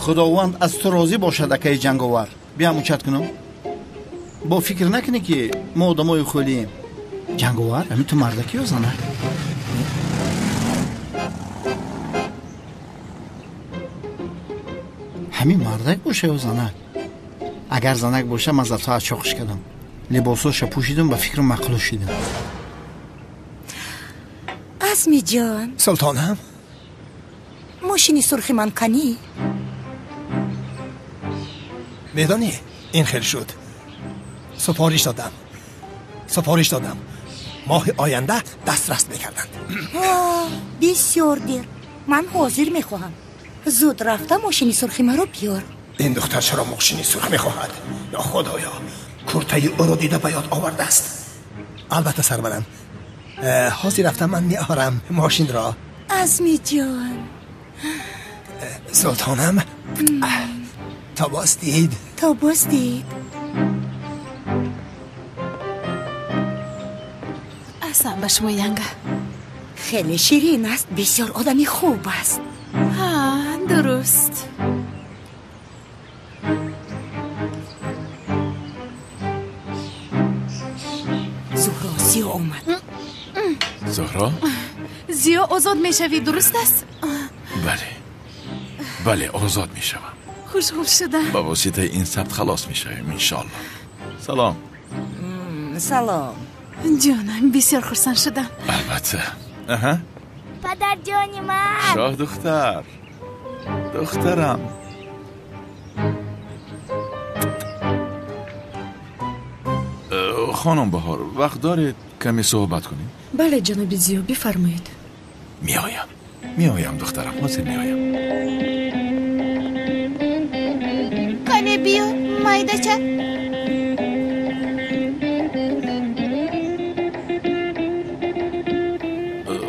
Худованд аз ту розӣ бошад, акаи ҷанговар. Биям учат кунам. Бо фикр накунӣ, ки мо одамои хӯлием. Ҷанговар, ҳамин ту мардакӣ ё занак? Ҳамин мардак боша ё занак? Агар занак боша, ман зато аз чоқиш кардам, либосоша пӯшидам, ба фикру мақлу шидам. Азмиҷон. Султонам. Мошини сурхи ман канӣ? Медонӣ, ин хел шуд. Супориш додам, супориш додам, моҳи оянда дастрас мекарданд. Бисёр дер. Ман ҳозир мехоҳам. Зуд рафта мошини сурхи маро биёр. Ин духтар чаро мошини сурх мехоҳад? Ё худоё, куртаи ӯро дида ба ёд овардааст. Албатта, сарварам, ҳозир рафта ман меорам мошинро. Азмиҷон. Султонам, то боз дид. То боз дид. Аҳсан ба шумо, янга. Хеле ширин аст, бисёр одами хуб аст. Ҳа, дуруст. Зуҳро, Зиё омад. Зуҳро? Зиё, озод мешавӣ, дуруст аст? Бале, бале, озод мешавам. Хушҳол шудам. Ба воситаи ин сабт халос мешавем, иншоалло. Салом. Салом. Ҷонам, бисёр хурсанд шудам. Албатта. Аҳа. Падарҷони ман. Шоҳ духтар. Духтарам. Хонум Баҳор, вақт доред каме суҳбат кунем? Бале, ҷаноби Зиё, бифармоед. Меоям. Меоям, духтарам, ҳозир меоям. Кане биё, майдача.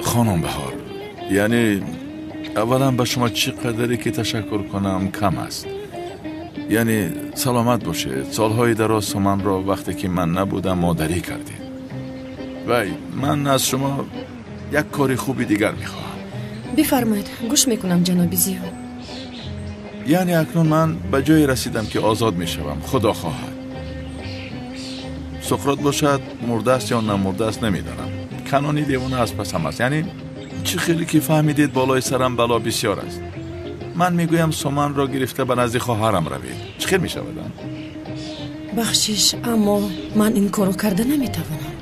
Хонум Баҳор, яъне аввалан ба шумо чӣ қадаре ки ташаккур кунам кам аст. Яъне саломат бошед. Солҳои дароз суманро вақте ки ман набудам модарӣ кардед. Вай, ман аз шумо як кори хуби дигар мехоҳам. Бифармоед, гӯш мекунам, ҷаноби Зиё. Яъне акнун ман ба ҷое расидам, ки озод мешавам, худо хоҳад. Суқрот бошад, мурдааст ё намурдааст намедонам. Канони девона аз пасам аст. Яъне чӣ хеле ки фаҳмидед, болои сарам бало бисёр аст. Ман мегӯям, суманро гирифта ба назди хоҳарам равед. Чӣ хел мешавад? Бахшиш, аммо ман ин корро карда наметавонам.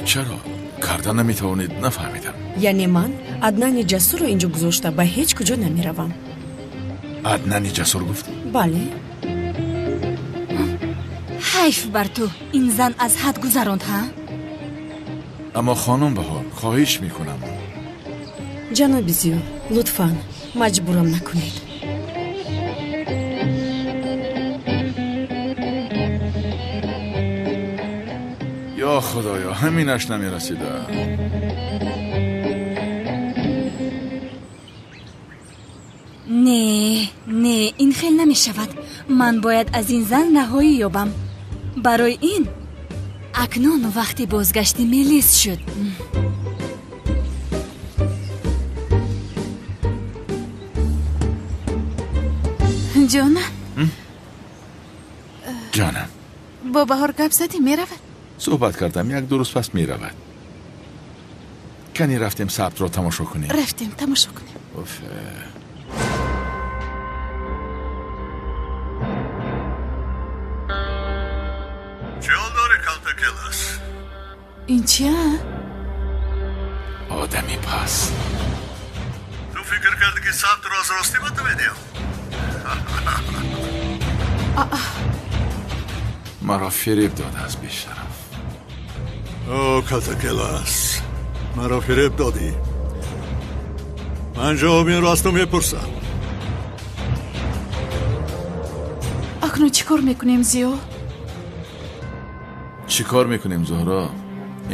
Чаро карда наметавонед? Нафаҳмидам. Яъне ман Аднани Ҷасурро инҷо гузошта ба ҳеҷ куҷо намеравам. Аднани Ҷасур гуфтӣ? Бале. Ҳайф бар ту, ин зан аз ҳад гузаронд, ҳа? Аммо хонум Баҳор, хоҳиш мекунам. Ҷаноби Зиё, Лутфан маҷбурам накунед. Ё худоё, ҳаминаш намерасида. Не, не, ин хел намешавад. Ман бояд аз ин зан раҳоӣ ёбам. Барои ин акнун вақти бозгашти Мелис шуд. Ҷонам. Ҷонам. Бо Баҳор гап задӣ, меравад? Суҳбат кардам, як-ду рӯз пас меравад. Кани рафтем сабтро тамошо кунем. Рафтем тамошо кунем. Уф. Чӣ ҳол дорӣ, калтакелас? Ин чия? Одами пас. Ту фикр кардӣ, ки сабтро аз ростӣ ба ту медиҳам? Маро фиреб додааст, бешараф. О, калтакелас, маро фиреб додӣ. Ман ҷавоби инро аз ту мепурсам. Акнун чӣ кор мекунем, Зиё? Чӣ кор мекунем, Зуҳро?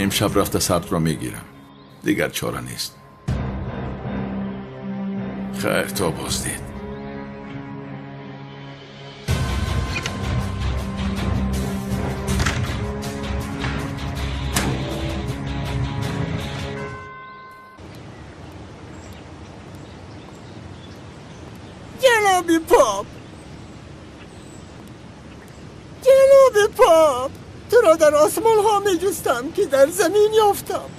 Имшаб рафта сабтро мегирам. Дигар чора нест. Хайр, то боздид. Ҷаноби поп, ҷаноби поп, туро дар осмонҳо меҷустам, ки дар замин ёфтам.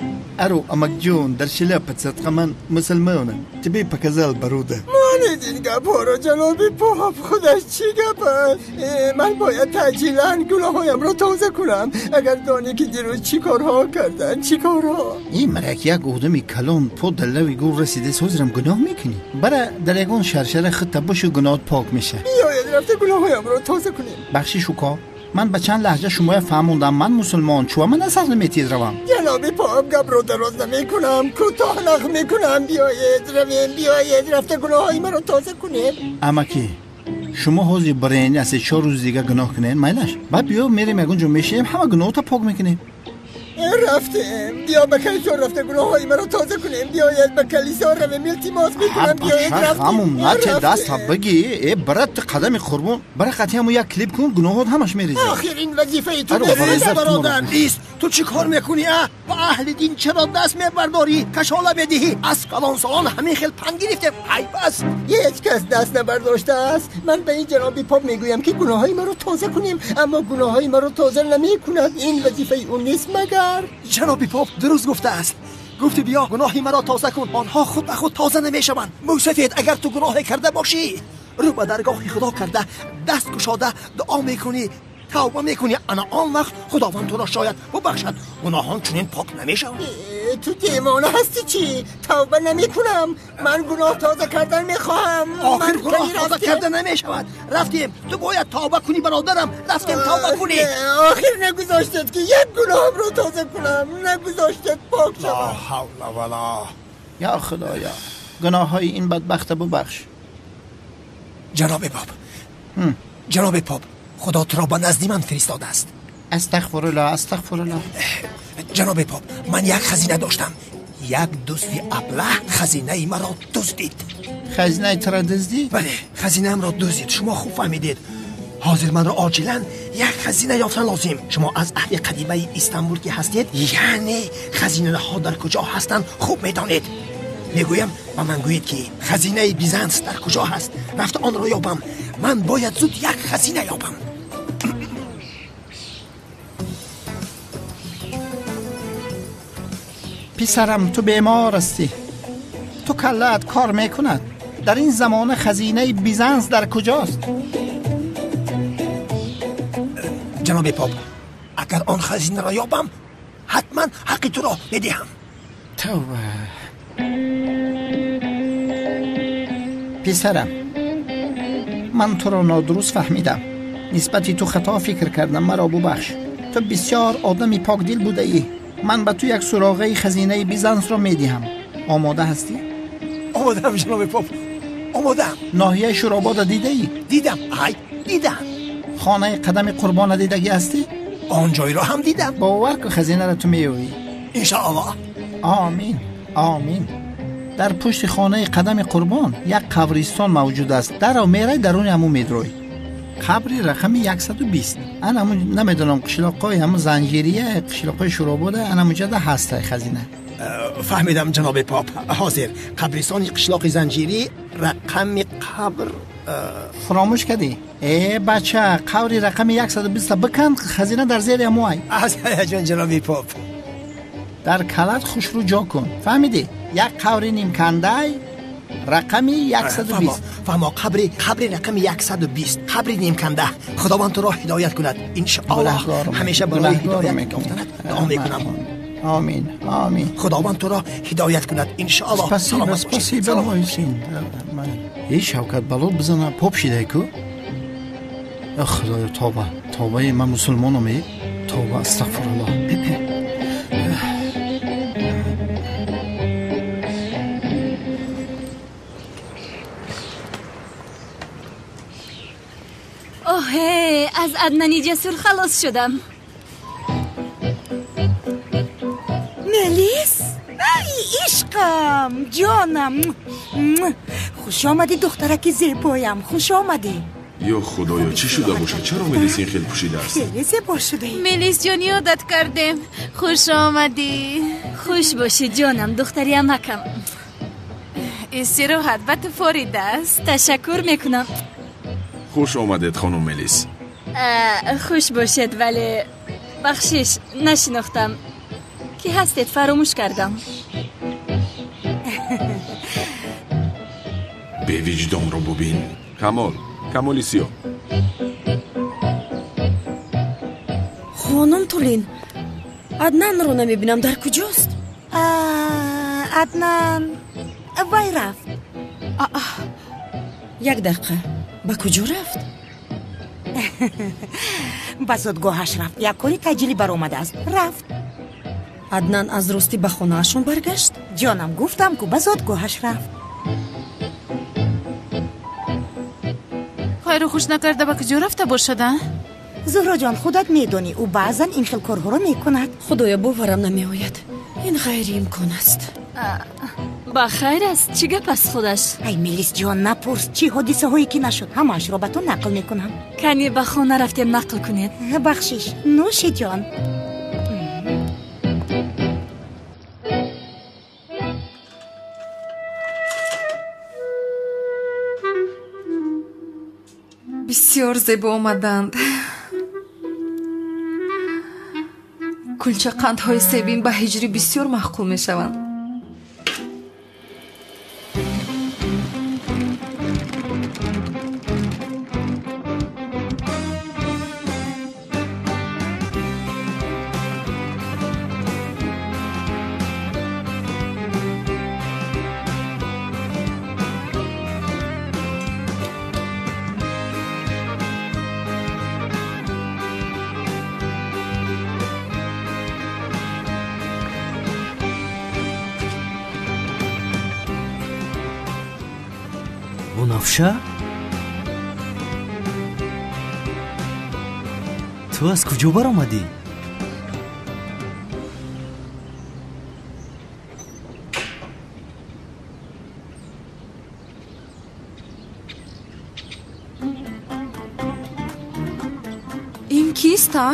Ару, амакҷон, дар шляпа садқа, ман мусулмонам. Тебе показал бародар. Монед ин гапҳоро, ҷаноби поп, худаш чӣ гап аст? Ман бояд таъҷилан гуноҳҳоямро тоза кунам. Агар донӣ, ки дирӯз чӣ корҳо карданд, чӣ корҳо. Ин марак як одами калон по дар лави гур расидааст, ҳозирам гуноҳ мекунӣ. Бара дар ягон шаршара худта бошу, гуноҳат пок мешавад. Биёед рафта гуноҳҳоямро тоза кунем. Бахшиш, уко, ман ба чанд лаҳҷа шумоя фаҳмондам. Ман мусулмон, чуа ман асар наметиҳед равам. Ҷаноби поп, гапро дароз намекунам, кӯтоҳ нақл мекунам. Биёед равем, биёед рафта гуноҳҳои маро тоза кунем. Амакӣ, шумо ҳозир барен аз 4 рӯз дига гуноҳ кунед, майлаш? Баъд биё мерем ягон ҷо мешинем, ҳама гуноҳота пок мекунем. Рафтем, биё ба калисо рафта гуноҳҳои маро тоза кунем. Биёед ба калисо равем, илтимос мекунам, биёед рафтем. Ҳамун нате даста бигӣ, э брат, ту қадами қурбон, бара қатъи ҳамун як клип кун, гуноҳот ҳамаш мерезад. Охир ин вазифаи ту нест, бародар. Нест. Ту чӣ кор мекунӣ, а? Ба аҳли дин чаро даст мебардорӣ? Кашола медиҳӣ? Аз калонсолон ҳамин хел панд гирифтем. Айб аст. Ҳеҷ кас даст набардоштааст. Ман ба ин ҷаноби поп мегӯям, ки гуноҳҳои маро тоза кунем, аммо гуноҳҳои маро тоза намекунад. Ин вазифаи ӯ нест магар? Ҷаноби поп дуруст гуфтааст. Гуфти биё гуноҳи маро тоза кун, онҳо худ ба худ тоза намешаванд. Мӯсафед, агар ту гуноҳе карда бошӣ, рӯ ба даргоҳи Худо карда, даст кушода дуо мекунӣ, тавба мекунӣ, ана он вақт Худованд туро шояд бубахшад. Гуноҳон чунин пок намешаванд. Ту девона ҳастӣ чӣ? Тавба намекунам. Ман гуноҳ тоза кардан мехоҳам. Охир гуноҳ тоза карда намешавад. Рафтем, ту бояд тавба кунӣ, бародарам. Рафтем тавба кунӣ. Охир нагузоштед, ки як гуноҳамро тоза кунам. Нагузоштед пок шавам. Ла ҳавла вала. Ё худоё, гуноҳҳои ин бадбахта бубахш. Ҷаноби поп, ҷаноби поп, Худо туро ба назди ман фиристодааст. Астағфируллоҳ, астағфируллоҳ. Ҷаноби поп, ман як хазина доштам. Як дузди аблаҳ хазинаи маро дуздид. Хазинаи туро дуздид? Бале, хазинаамро дуздид. Шумо хуб фаҳмидед. Ҳозир манро оҷилан як хазина ёфтан лозим. Шумо аз аҳли қадимаи Истанбул ки ҳастед, яъне хазинаҳо дар куҷо ҳастанд хуб медонед. Мегӯям, ба ман гӯед, ки хазинаи Бизанс дар куҷо ҳаст. Рафта онро ёбам. Ман бояд зуд як хазина ёбам. Писарам, ту бемор ҳастӣ. Ту каллаат кор мекунад. Дар ин замона хазинаи Бизанс дар куҷост? Ҷаноби поп, агар он хазинаро ёбам, ҳатман ҳаққи туро медиҳам. Тавба. Писарам, ман туро нодуруст фаҳмидам. Нисбати ту хато фикр кардам, маро бубахш. Ту бисёр одами покдил будаӣ. Ман ба ту як суроғаи хазинаи Бизансро медиҳам. Омода ҳастӣ? Омодаам, ҷаноби поп, омодаам. Ноҳияи Шӯробода дидаӣ? Дидам, ай, дидам. Хонаи Қадами Қурбона дидагӣ ҳастӣ? Он ҷойро ҳам дидам. Бовар кун, хазинаро ту меёвӣ. Иншоаллоҳ. Омин, омин. Дар пушти хонаи Қадами Қурбон як қабристон мавҷуд аст. Даро мерай, даруни ҳамун медрой. Қабри рақами 120. Ан ҳамун намедонам, қишлоқҳои ҳамун Занҷирия, қишлоқҳои Шӯробода, ан ҳамунҷода ҳастай хазина. Фаҳмидам, ҷаноби поп. Ҳозир қабристони қишлоқи Занҷирӣ, рақами қабр. Фаромӯш кардӣ? Э бача, қабри рақами 120 бикан, хазина дар зери ҳамуай. Аз ҳаяҷон, ҷаноби поп. Дар калат хушрӯ ҷо кун, фаҳмидӣ? Як қабри нимкандай, рақами 120. Фаҳмо, қабри рақами 120, қабри нимканда. Худованд туро ҳидоят кунад, иншоаллоҳ. Ҳамеша барои ҳидоят ёфтанат дуо мекунам. Омин, омин. Худованд туро ҳидоят кунад, иншоаллоҳ. Спасибо, спасибо. Эй Шавкат, бало бизана, поп шидай ку. Худоё, тоба, тобаи ман мусулмонам, э тоба, астағфируллоҳ. Оҳе, аз Аднани ҷасур халос шудам. Мелис, ай ишқам, ҷонам, хуш омадӣ, духтараки зебоям, хуш омадӣ. Ё худоё, чӣ шуда бошад? Чаро Мелис ин хел пӯшидааст? Хеле зебо шудаӣ. Мелис ҷон, ёдат кардем. Хуш омадӣ. Хуш бошӣ, ҷонам, духтари амакам. Истироҳат ба ту форидааст. Ташаккур мекунам. Хуш омадед, хонум Мелис. Хуш бошед, вале бахшиш, нашинохтам. Ки ҳастед, фаромӯш кардам. Бевиҷдонро бубин. Камол, Камоли сиёҳ. Хонум Тулин, Аднанро намебинам, дар куҷост? Аднан вай рафт. Як дақиқа, ба куҷо рафт? Ба зодгоҳаш рафт. Як кори таъҷилӣ баромадааст, рафт. Аднан аз ростӣ ба хонаашон баргашт? Ҷонам, гуфтам ку, ба зодгоҳаш рафт. Хайру хуш накарда ба куҷо рафта бошад, а? Зуҳроҷон, худат медонӣ, ӯ баъзан ин хел корҳоро мекунад. Худоё, боварам намеояд. Ин ғайриимкон аст. Ба хайр аст, чӣ гап аст худаш? Ай Мелис ҷон, напурс, чӣ ҳодисаҳое ки нашуд, ҳамаашро ба ту нақл мекунам. Кани ба хона рафтем, нақл кунед. Бахшиш, нӯши ҷон. Бисёр зебо омаданд. Кулчақандҳои себин ба ҳиҷрӣ бисёр маъқул мешаванд. Бунафша? Ту аз куҷо баромадӣ? Ин кист, а?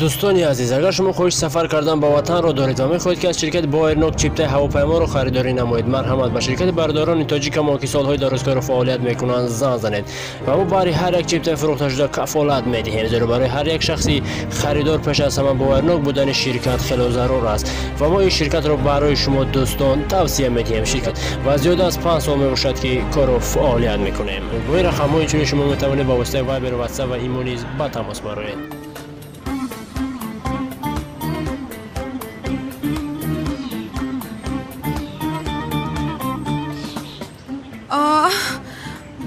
Дӯстони азиз, агар шумо хоҳиши сафар кардан ба ватанро доред ва мехоҳед, ки аз ширкати Боэрнок чиптаи ҳавопайморо харидорӣ намоед, марҳамат, ба ширкати бародарони тоҷикамон, ки солҳои дарозкору фаъолият мекунанд, занг занед ва мо баҳри ҳар як чиптаи фурӯхташуда кафолат медиҳем, зеро барои ҳар як шахси харидор пеш аз ҳама боэрнок будани ширкат хело зарур аст ва мо ин ширкатро барои шумо дӯстон тавсия медиҳем. Ширкат ва зиёда аз 5 сол мебошад, ки кору фаъолият мекунем. Бо ин рақамҳо инчунин шумо метавонед ба воситаи Вайбер, Ватсап ва Имо низ ба тамос бароед.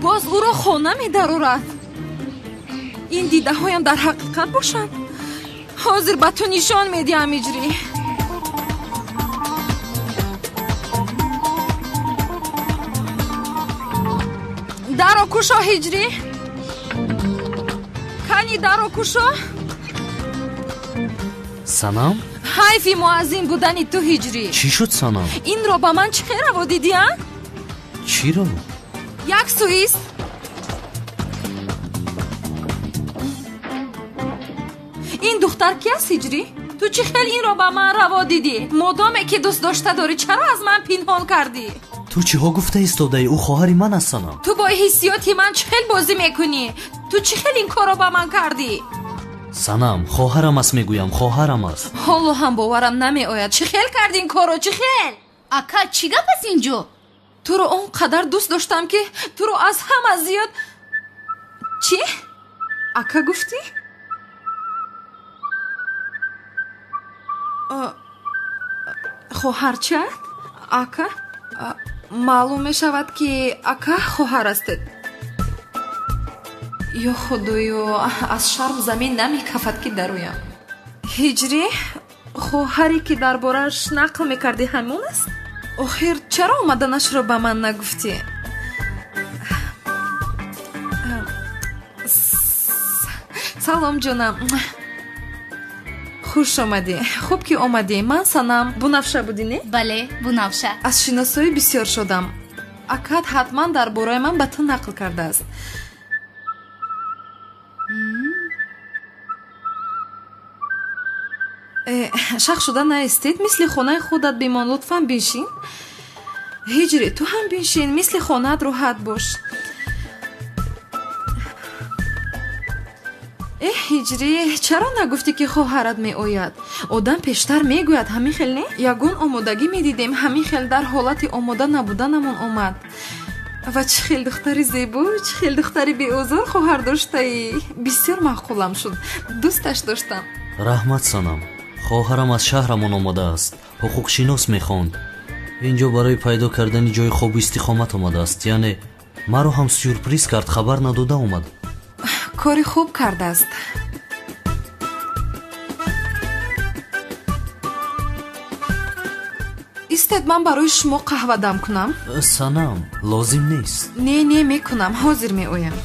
Боз ӯро хона медарорад. Ин дидаҳоям дар ҳақиқат бошанд? Ҳозир ба ту нишон медиҳам, иҷрӣ. Даро кушо, Ҳиҷрӣ. Кани даро кушо. Санам? Ҳайфи муаззин будани ту, Ҳиҷрӣ. Чӣ шуд, Санам? Инро ба ман чӣ хел раво дидӣ, а? Чиро? Як суист. Ин духтар ки аст, Ҳиҷрӣ? Ту чӣ хел инро ба ман раво дидӣ? Модоме ки дӯст дошта дорӣ, чаро аз ман пинҳон кардӣ? Ту чиҳо гуфта истодаӣ? Ӯ хоҳари ман аст, Санам. Ту бо ҳиссиёти ман чӣ хел бозӣ мекунӣ? Ту чӣ хел ин корро ба ман кардӣ? Санам, хоҳарам аст, мегӯям, хоҳарам аст. Ҳоло ҳам боварам намеояд. Чӣ хел карди ин корро, чӣ хел? Ака, чӣ гап аст инҷо? Туро он қадар дӯст доштам, ки туро аз ҳама зиёд. Чӣ? Ака гуфтӣ? Хоҳарчаат? Ака? Маълум мешавад, ки ака хоҳар ҳастед. Ё худоё, аз шарм замин намекафад, ки дароям. Ҳиҷрӣ, хоҳаре ки дар борааш нақл мекардӣ, ҳамон аст? Охир чаро омаданашро ба ман нагуфтӣ? Салом, ҷонам. Хуш омадӣ. Хуб ки омадӣ. Ман Санам. Бунафша будӣ, не? Бале, Бунафша. Аз шиносоӣ бисёр шодам. Акат ҳатман дар бораи ман ба ту нақл кардааст. Шах шуда наистед, мисли хонаи худат бимон, лутфан биншин. Ҳиҷрӣ, ту ҳам биншин, мисли хонаат роҳат бош. Эҳ, Ҳиҷрӣ, чаро нагуфтӣ, ки хоҳарат меояд? Одам пештар мегӯяд, ҳамин хел не? Ягон омодагӣ медидем, ҳамин хел дар ҳолати омода набуданамон омад. Ва чӣ хел духтари зебо, чӣ хел духтари беозор хоҳар доштаӣ. Бисёр маъқулам шуд, дӯсташ доштам. Раҳмат, Санам. Хоҳарам аз шаҳрамон омадааст, ҳуқуқшинос мехонд. Инҷо барои пайдо кардани ҷои хобу истиқомат омадааст. Яъне маро ҳам сюрприз кард, хабар надода омад. Кори хуб кардааст. Истед, ман барои шумо қаҳва дам кунам. Санам, лозим нест. Не, не, мекунам, ҳозир меоям.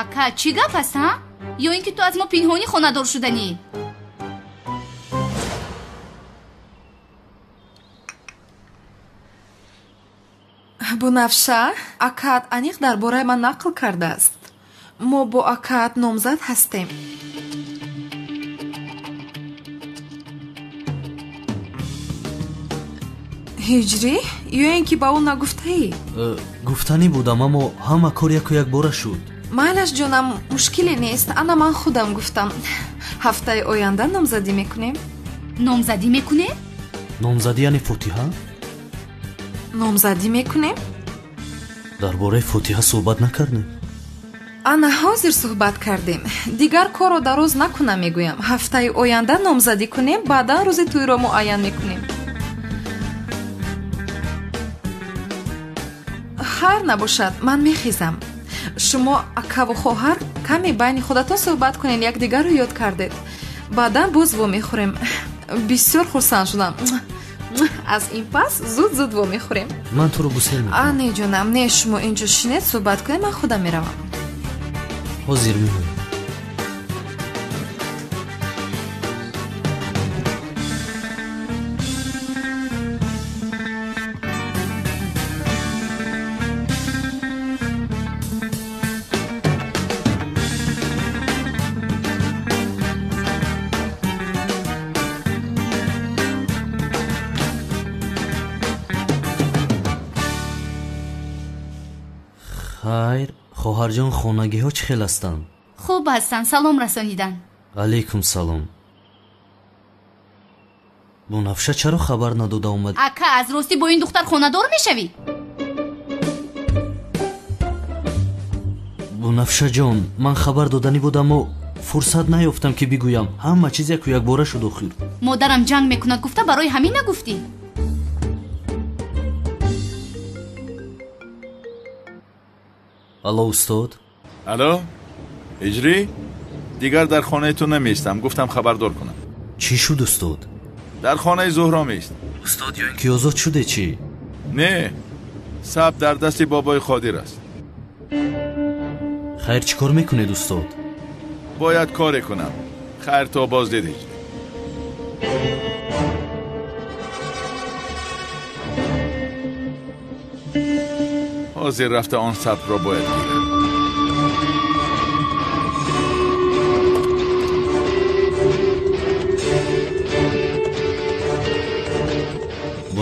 Ака, чӣ гап аст, ҳа? Ё ин ки ту аз мо пинҳонӣ хонадор шуданӣ? Бунафша, акаат аниқ дар бораи ман нақл кардааст. Мо бо акаат номзад ҳастем. Ҳиҷрӣ, ё ин ки ба ӯ нагуфтаӣ? Гуфтанӣ будам, аммо ҳама кор яку якбора шуд. Майлаш, ҷонам, мушкиле нест. Ана ман худам гуфтам. Ҳафтаи оянда номзадӣ мекунем. Номзадӣ мекунем? Номзадӣ яъне фотиҳа? Номзадӣ мекунем? Дар бораи фотиҳа суҳбат накардем. Ана ҳозир суҳбат кардем. Дигар корро дароз накунам, мегӯям. Ҳафтаи оянда номзадӣ кунем, баъдан рӯзи тӯйро муайян мекунем. Хайр набошад, ман мехезам. Шумо акаву хоҳар каме байни худатон суҳбат кунед, якдигарро ёд кардед. Баъдан боз вомехӯрем. Бисёр хурсанд шудам. Аз ин пас зуд-зуд вомехӯрем. Ман туро гусел мекунам. А, не, ҷонам, не, шумо инҷо шинед, суҳбат кунед, ман худам меравам. Ҳозир меоям. Хайр, хоҳарҷон, хонагиҳо чӣ хел ҳастанд? Хуб ҳастанд, салом расонидан. Алайкум салом. Бунафша чаро хабар надода омад? Ака, аз ростӣ бо ин духтар хонадор мешавӣ? Бунафшаҷон, ман хабар доданӣ будам, аммо фурсат наёфтам, ки бигӯям. Ҳама чиз яку якбора шуд охир. Модарам ҷанг мекунад гуфта, барои ҳамин нагуфтӣ? Алло, устод. Алло, Ҳиҷрӣ, Дигар дар хонаи ту намеистам, гуфтам хабардор кунам. Чӣ шуд, устод? Дар хонаи Зуҳро меист. Устод, ё ин ки озод шуде чӣ? Не, саб дар дасти бобои Қодир аст. Хайр, чӣ кор мекунед, устод? Бояд коре кунам. Хайр, то боздидед. Ҳозир рафта он сабрро бояд гирам.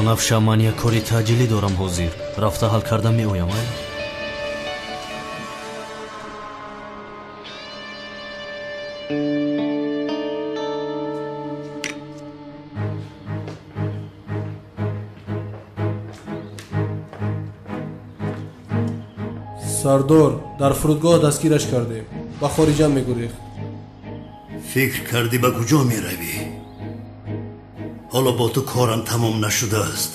Бунафша, ман як кори таъҷилӣ дорам ҳозир. Рафта ҳал карда меоям, ай? Сардор, дар фурудгоҳ дастгираш кардем. Ба хориҷа мегурехт. Фикр кардӣ ба куҷо меравӣ? Ҳоло бо ту корам тамом нашудааст.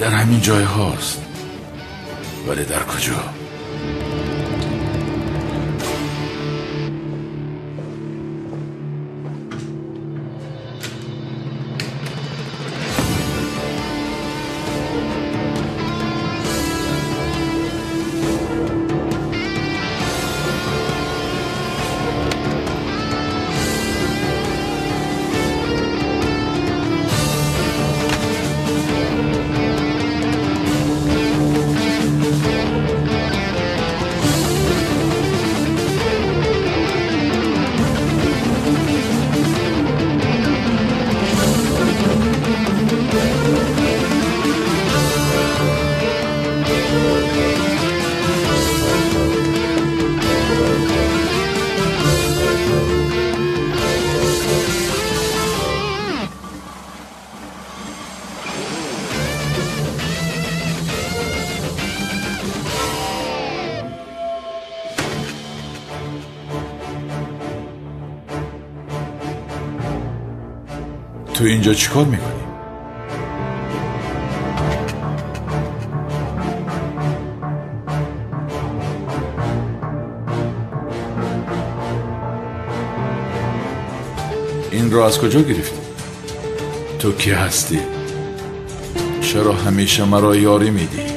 در همین جای هاست، ولی در کجا؟ تو اینجا چیکار میکنی؟ این رو از کجا گرفتی؟ تو کی هستی؟ چرا همیشه مرا یاری میدی؟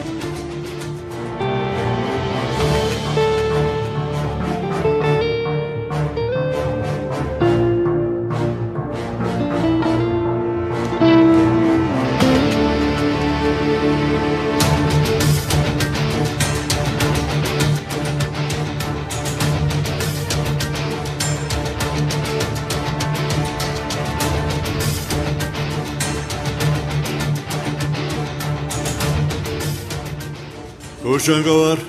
Хуш ҷанговар,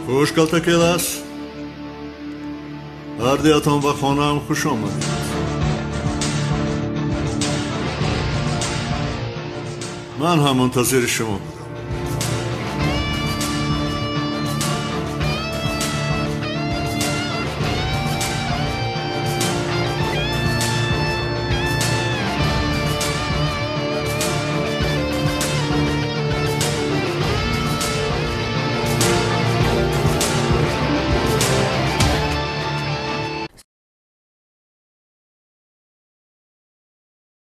хуш калтакелас. Ҳардуятон ба хонаам хуш омадед. Ман ҳам мунтазири шумо будам.